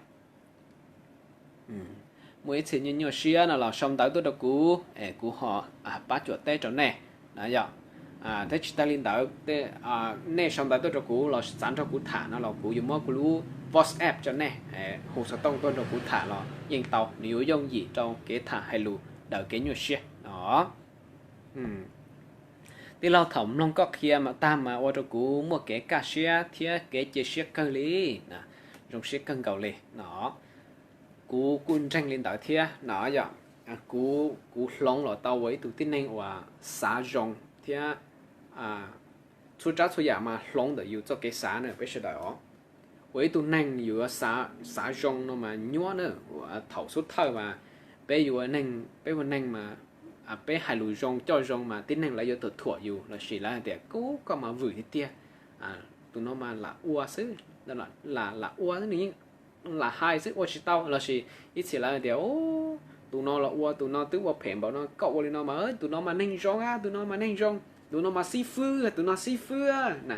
Muaj ib txhia nyuaj nyuaj siab no los sau ntawv tuaj rau kuv es kuv ho pab cuam teb rau nej na yom. Thiab tsis tas li ntawd, nej sau ntawv tuaj rau kuv los txav nrog kuv tham no los kuv yuav muab kuv lub WhatsApp rau nej, hu xov tooj tuaj nrog kuv tham los yeej tau, nws yuav yooj yim rau kev tham hais lus daws kev nyuaj siab no. Tij laug, thaum mloog koj qhia tag mas ua rau kuv muaj kev kaj siab thiab kev cia siab kawg li. Zoo siab kawg nkaus li no. Kuv kuj ntseeg li ntawd thiab no yom. Kuv, kuv hloov los tau ua ib tug tib neeg uas xav zoo thiab txhua tsav txhua yam mas hloov ntawm yus txoj kev xav na peb sawv daws os. Ua ib tug neeg yuav xav zoo no mas nyuaj na. Thaum xub thawj mas peb yuav neeg, peb ua neeg mas peb hais lus zoo coj zoo mas tib neeg lawv yuav thuam thuam yus lossis lawv hais tias koj mas vwm tiag tiag, tus no mas lam ua xwb, lam ua xwb nws yeej lam hais xwb ua tsis tau, lossis ib txhia lawv hais tias tus no los ua, tus no twb ua phem npaum no koj ua li no mas tus no mas neeg zoo a, tus no mas neeg zoo, tus no mas xib fwb, tus no xib fwb na.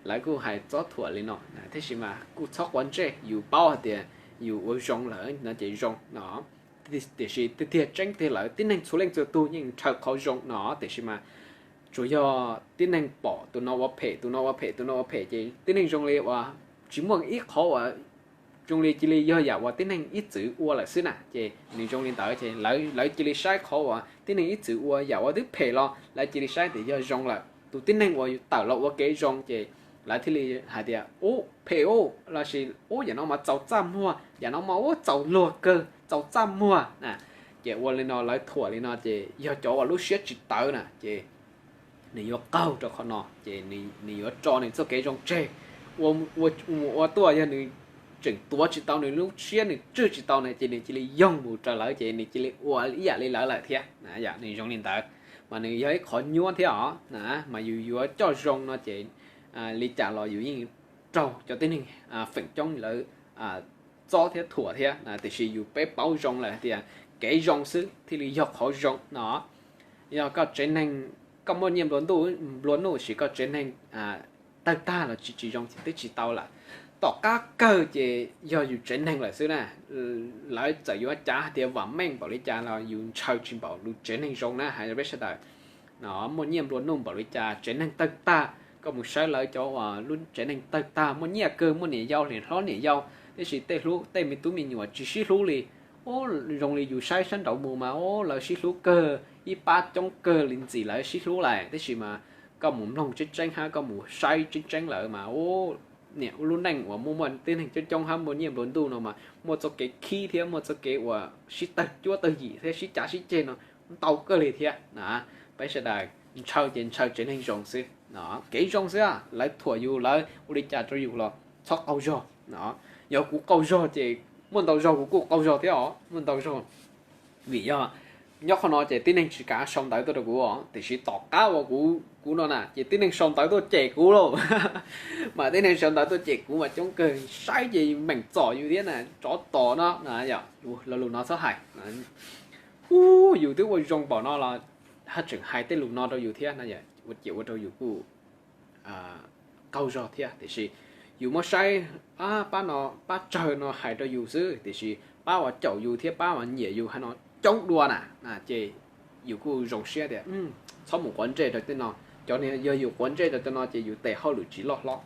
Lawv kuj hais txob thuam li no, tab sis mas kuj txhob quav ntsej, yus paub hais tias yus ua zoo lawm no ces zoo no. Tiam sis tiag tiag tseeb tiag lawm tib neeg txhua leej txhua tug yeej ntshaw qhov zoo no, tiam sis mas tsuas yog tib neeg pom tus no ua phem, tus no ua phem, tus no ua phem ces tib neeg zoo li uas tsis muaj ib qhov uas zoo li cia li yog yam uas tib neeg ib txwm ua lawm xwb na, ces nws zoo li ntawd ces lawv cia li saib qhov uas tib neeg ib txwm ua yam uas twb phem los lawv cia li saib tias yog zoo lawm. Tus tib neeg uas tawm los ua kev zoo ces lawv thiaj li hais tias ub phem ub, lossis ub yam no mas txaus txaj muag, yam no mas ub txaus luag kawg, txaus txaj muag na. Ces ua li no lawv thuam li no ces yog cov uas lub siab tsis tawv na ces nws yuav qaug rau qhov no ces nws yuav tso nws txoj kev zoo tseg. Ua, ua, mus ua tuaj yog nws tseem tuav tsis tau nws lub siab, nws tswj tsis tau na, ces nws cia li yoog mus raws lawv, ces nws cia li ua ib yam li lawv lawm thiab. Nws zoo li ntawd, mas nws yog ib qhov nyuaj thiab os na, mas yus yuav coj zoo no ces li cas los yus yeej raug cov tib neeg feem coob lawv txob thiab thuam thiab, tiam sis yus peb paub zoo lawm tias kev zoo xwb thiaj li yog qhov zoo no. Yog koj tsev neeg, koj muaj nyiaj nplua nuj, nplua nuj sis koj tsev neeg tawg tag los tsis tsis zoo twb tsis tau lawm. Tom qab kawg ces yog yus tsev neeg lawm xwb na. Lawv txawm yuav cav hais tias vam meej npaum li cas los yus ntshaw tsis npaum lub tsev neeg zoo na, hais rau peb sawv daws. No, muaj nyiaj nplua nuj npaum li cas, tsev neeg tawg tag, koj mus saib lawv cov uas lub tsev neeg tawg tag, muaj nyiaj kawg, muaj niam yau, niam hlob niam yau, tiam sis tej hlub tej me tub me nyuam tsis sib hlub li. Ub, zoo li yus saib sab nraud mus mas ub, lawv sib hlub kawg, ib pab coob kawg li ntxim lawv sib hlub lawm, tiam sis mas koj mus mloog tseeb tseeb hab koj mus saib tseeb tseeb lawm mas ub, niam ub, lub neej uas muaj muaj tib neeg coob coob hab muaj nyiaj nplua ntuj no mas muaj txoj kev khib thiab muaj txoj kev uas sib tawg cuab tawg yim thiab sib cav sib ceg no ntau kawg li thiab na. Peb sawv daws ntshaw ces ntshaw tsev neeg zoo xwb, kev zoo xwb. Lawv thuam yus, lawv ua li cas rau yus los txhob qaug zog no. Yog kuv qaug zog ces muaj ntau zaug kuv kuj qaug zog thiab os, muaj ntau zaug. Vim yog nyob qhov no ces tib neeg tsis kav sau ntawv tuaj rau kuv os, tiam sis tom qab uas kuv, kuv no na ces tib neeg sau ntawv tuaj cem kuv lauj. Mas tib neeg sau ntawv tuaj cem kuv mas coob kawg, saib ces meem txom yus thiab na, tsov tom no na. Yog lo lus no txhob hais. Ub, yus twb ua zoo npaum no los haj tseem hais tej lus no rau yus thiab no, ces ua rau yus kuj qaug zog thiab. Tiam sis yus muab saib, pab no, pab tsawg no hais rau yus xwb, tiam sis pab uas caum yus thiab pab uas nyiam yus hab no coob dua na, ces yus kuj zoo siab tias txhob mus quav ntsej rau tej no. Cov no yog yus quav ntsej rau tej no ces yus tes hauj lwm tsis loj hlob.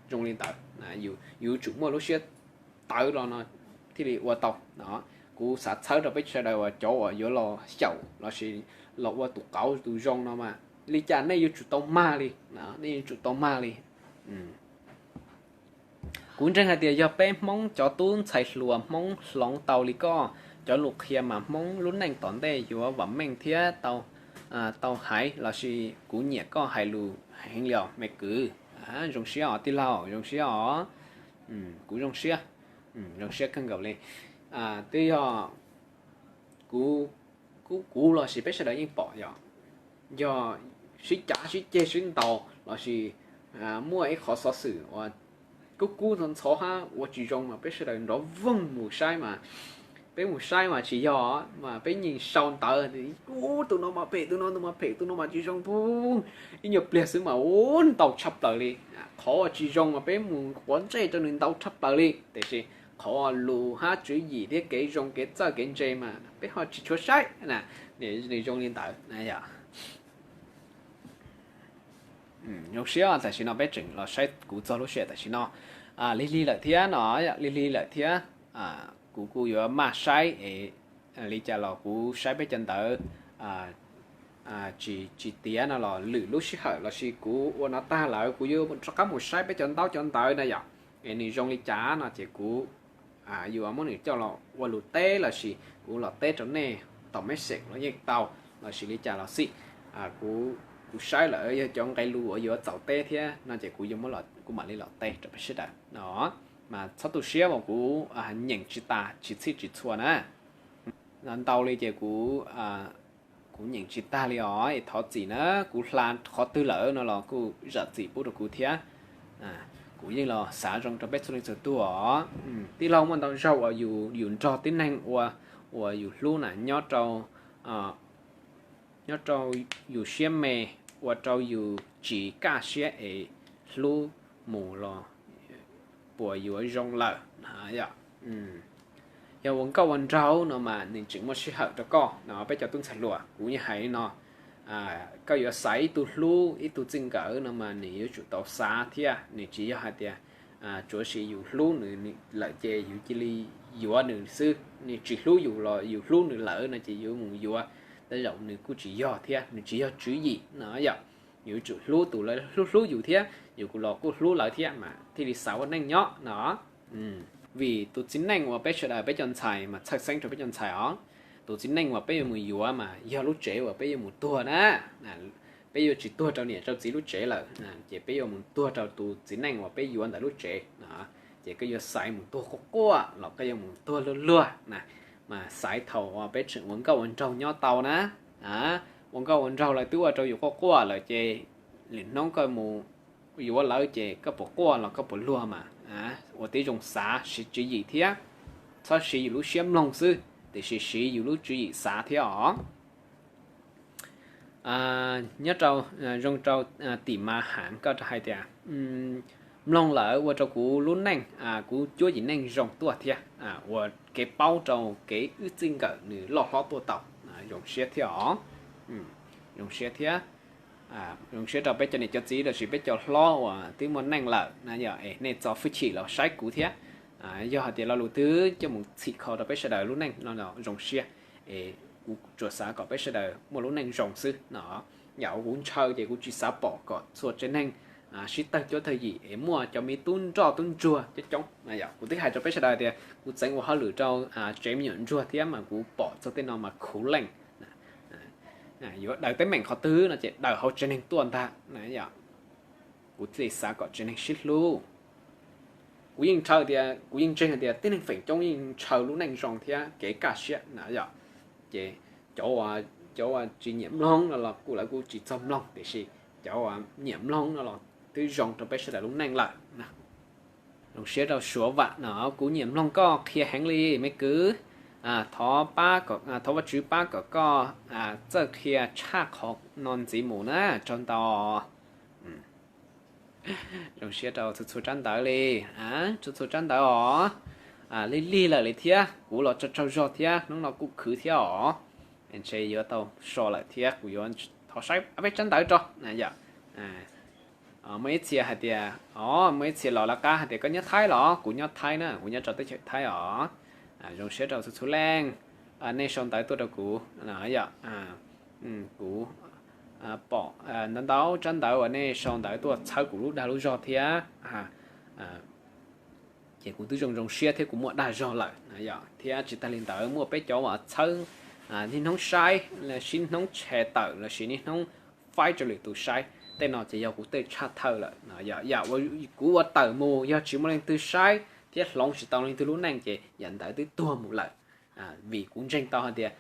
Zoo li ntawd, yus tsum muaj lub siab tawv los no thiaj li ua tau no. Kuv xav txhawb rau peb sawv daws uas cov uas yuav los xyaum lossis los ua tus qauv tus zoo no mas li cas nej yuav tsum tau mag li, nej yuav tsum tau mag li. Kuv ntseeg hais tias yog peb Hmoob cov tub ntxhais hluas Hmoob hloov tau li koj cov lus qhia mas Hmoob lub neej tom ntej yuav vam meej thiab tau hais lossis. Kuv nyiam koj hais lus heev li os me kwv. Zoo siab os tij laug, zoo siab os. Kuv zoo siab, zoo siab kawg nkaus li. Twb yog kuv, kuv lossis peb sawv daws yeej pom yog, yog sib cav sib ceg sib ntaus lossis muaj ib qhov xov xwm uas kub kub ntxhov ntxhov hab ua tsis zoo mas peb sawv daws nrov voog mus saib mas, peb mus saib mas tsis yog mas peb nyeem sau ntawv, ub, tus no mas phem, tus no, tus no mas phem, tus no mas tsis zoo, ib nyuag pliag xwb mas ub, ntau tshaj plaws li. Qhov uas tsis zoo mas peb mus quav ntsej rau nws ntau tshaj plaws li, tiam sis qhov lus hab tswv yim thiab kev zoo kev txawj kev ntse mas peb ho tsis tshua saib na. Nws zoo li ntawd na yom. Zoo siab tam sim no peb tseem los saib kuv txog lub sij hawm tam sim no. Lig lig lawm thiab no, lig lig lawm thiab. Kuv kuj yuav maj saib es li cas los kuv saib peb cov ntawv tsis, tsis tiav no los lwm lub sij hawm lossis kuv ua no tag lawm kuv yuav rov qab mus saib peb cov ntaub cov ntawv na yom, es nws zoo li cas no ces kuv yuav muab nws coj los ua lus teb lossis kuv los teb rau nej tom message los yeej tau, lossis li cas los xij. Kuv, kuv saib lawm yog cov nqe lus uas yuav txaus teb thiab no ces kuv yuav muab, kuv mam li los teb rau peb sawv daws no. Mas txhob tu siab uas kuv nyeem tsis tas tsis txhij tsis txhua na. Ntau li ces kuv, kuv nyeem tsis tag li os, es thov txim na. Kuv hla qhov twg lawm no los kuj zam txim pub rau kuv thiab. Kuv yeej los xav zoo rau peb txhua leej txhua tug os. Tij laug, muaj ntau zaug uas yus, yus nrog tib neeg ua, uas yus hlub na nyob rau, nyob rau yus siab me, ua rau yus tsis kaj siab es hlub mus los puas yuav zoo lawm na yom. Yog ua nkauj ua nraug no mas nws tseem muaj sij hawm rau koj no peb cov tub ntxhais hluas, kuv yeej hais li no. Koj yuav xaiv ib tug hlub ib tug txij nkawm no mas nws yuav tsum tau xav thiab, nws tsis yog hais tias tsuav sis yus hlub nws lawm ces yus cia li yuav nws xwb, nws tsis hlub yus los yus hlub nws lawm no ces yuav mus yuav, tej zaum nws kuj tsis yog thiab, nws tsis yog tswv yim no yom. Yus yuav tsum hlub tus lawv hlub hlub yus thiab, yus kuj los kuj hlub lawv thiab mas thiaj li xav ua neej nyob no. Vim tus txiv neej uas peb sawv daws peb cov ntxhais mas txhawj xeeb rau peb cov ntxhais os. Tus txiv neej uas peb yuav mus yuav mas yog lub tsev uas peb yuav mus tuag na. Peb yuav tsis tuag rau niam rau txiv lub tsev lawm, ces peb yuav mus tuag rau tus txiv neej uas peb yuav ntawm lub tsev no. Ces koj yuav xaiv mus tuag quaj quaj los koj yuav mus tuag luag luag na, mas xaiv thaum uas peb tseem ua nkauj ua nraug nyob tau na. Ua nkauj ua nraug lawv twb ua rau yus quaj quaj lawm ces lwm hnub koj mus yuav lawv ces koj puas quaj los koj puas luag mas ua tib zoo xav siv tswv yim thiab. Txhob siv yus lub siab mloog xwb, tiam sis siv yus lub tswv yim xav thiab os. Nyob rau, zoo rau tim mas haav koj hais tias, mloog lawm ua rau kuv lub neej, kuv cuab yim neej zoo tuaj thiab, ua kev paub rau kev wb txij nkawm nws loj hlob tuaj tau. Zoo siab thiab os. Zoo siab thiab. Zoo siab rau peb cov niam cov txiv lossis peb cov hlob uas twb muaj neej lawm na yom, es nej txo hwj chim los saib kuv thiab. Yog hais tias lo lus twg coj mus txhim kho rau peb sawv daws lub neej no zoo siab, es kuv tsuas xav kom peb sawv daws muaj lub neej zoo xwb no. Yam uas kuv ntshaw ces kuv tsis xav pom kom txhua tsev neeg sib tawg cuab tawg yim es muaj cov me tub nroj tub ntsuag coob coob. Kuv twb hais rau peb sawv daws tias kuv txeev ua hauj lwm rau tsev me nyuam ntsuag thiab mas kuv pom txog tej no mas khuv leej. Yuav daws teeb meem qhov twg no ces daws hauv tsev neeg tuaj ntag na yom. Kuv thiaj li xav kom tsev neeg sib hlub. Kuv yeej ntshaw tias, kuv yeej ntseeg hais tias tib neeg feem coob yeej ntshaw lub neej zoo thiab kev kaj siab na yom. Ces cov, cov uas tsis nyiam mloog no los kuj lawv kuj tsis txog mloog, tiam sis cov uas nyiam mloog no los twb zoo rau peb sawv daws lub neej lawm. Zoo siab rau Suav Vam no, kuv nyiam mloog koj qhia heev li me kwv. Thov, thov Vajtswv pab kom koj txawj qhia tshaj qhov no ntxiv mus na, tsaug ntau. Zoo siab rau txhua txhua tsab ntawv li, txhua txhua tsab ntawv os. Lig lig lawm li thiab, kuv los tsaug tsaug zog thiab, hnub no kuj khwv thiab os. Ntshe yuav tau so lawm thiab, kuv yuav thov saib peb tsab ntawv tso na yom. Muaj ib txhia hais tias, o, muaj ib txhia los lawv qab hais tias koj nyob Thaib los? Kuv nyob Thaib na, kuv nyob rau teb chaws Thaib os. Zoo siab rau txhua txhua leej, nej sau ntawv tuaj rau kuv yom. Kuv pom ntau ntau tsab ntawv uas nej sau ntawv tuaj txhawb kuv lub dag lub zog thiab. Ces kuv twb zoo zoo siab thiab kuv muaj dag zog lawm yom. Thiab tsis tag li ntawd muaj peb cov uas txhawb niaj hnub saib, sib hnub share tawm lossis niaj hnub faib rau lwm tus saib, tej no ces yog kuv tej tshaj thawj lawm yom. Yam uas kuv ua tawm mus yog tsis muaj leej twg saib thiab hloov tsis tau leej twg lub neej ces yam ntawd twb tuag mus lawm. Vim kuv ntseeg tau hais tias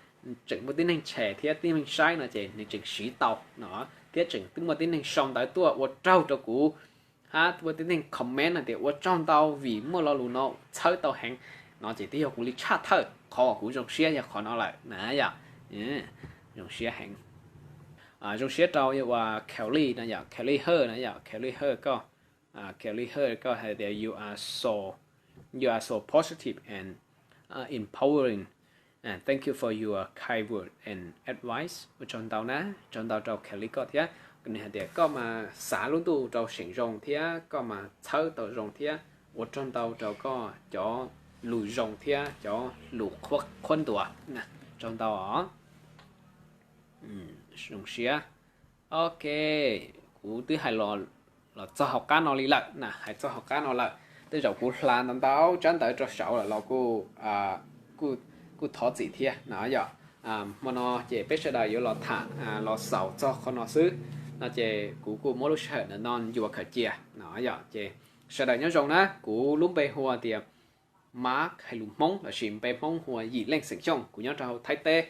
tseem muaj tib neeg share thiab tib neeg saib no ces nws tseem siv tau no, thiab tseem twb muaj tib neeg sau ntawv tuaj ua tsaug rau kuv, hab muaj tib neeg comment hais tias ua tsaug ntau vim muaj lo lus no txhawb tau heev no ces twb yog kuv li tshaj thawj. Qhov uas kuv zoo siab yog qhov no lawm na yom. Zoo siab heev. Zoo siab rau uas Kelly no yom, Kelly Her no yom, Kelly Her koj, Kelly Her koj hais tias you are so, you are so positive and empowering. Thank you for your kind word and advice. Ua tsaug ntau na, tsaug ntau rau Kelly koj thiab. Nws hais tias koj mas xav lub ntuj rau seem zoo thiab koj mas txhawb tau zoo thiab. Ua tsaug ntau rau koj cov lus zoo thiab cov lus qhuab ntuas. Tsaug ntau os. Zoo siab. Ok, kuv twb hais los txog hauv qab no li lawm na, hais txog hauv qab no lawm. Tej zaum kuv hla ntau ntau tsab ntawv rau saud lawm los kuj, kuj thov txim thiab na yom. Hmo no ces peb sawv daws yuav los tham los xaus txog qhov no xwb no ces kuv kuj muab lub sij hawm ntawm no yuav khaws cia no yom. Ces sawv daws nyob zoo na, kuv lub npe hu ua tias Mark hais lus Hmoob lossis npe Hmoob hu ua Yim Leej xeem Xyooj, kuv nyob rau Thaib teb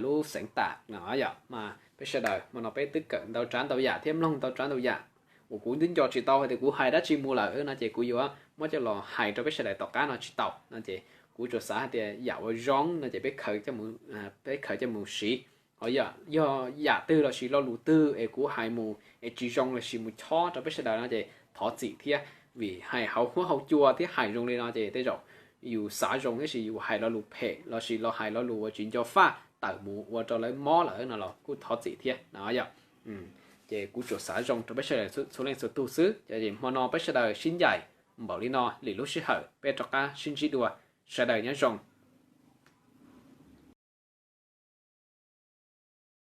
lub xeev Tam no yom. Mas peb sawv daws hmo no peb twb kawm ntau tsav ntau yam thiab mloog ntau tsav ntau yam uas kuv twb nco tsis tau hais tias kuv hais dab tsi mus lawm no ces kuv yuav muab coj los hais rau peb sawv daws tom qab no tsis tau no ces kuv tsuas xav hais tias yam uas zoo no ces peb khaws coj mus, peb khaws coj mus siv. Ho yog yam twg lossis lo lus twg es kuv hais mus es tsis zoo lossis mus chob rau peb sawv daws no ces thov txim thiab, vim hais hauv huab hauv cua thiab hais zoo li no ces tej zaum yus xav zoo tab sis yus hais lo lus phem lossis los hais lo lus uas tsis nco faj tawm mus ua rau lawv mob lawm no los kuj thov txim thiab no yom. Ces kuv tsuas xav zoo rau peb sawv daws txhua leej txhua tug xwb. Ces hmo no peb sawv daws sib ncaim npaum li no, lwm lub sij hawm peb rov qab sib ntsib dua. Sawv daws nyob zoo.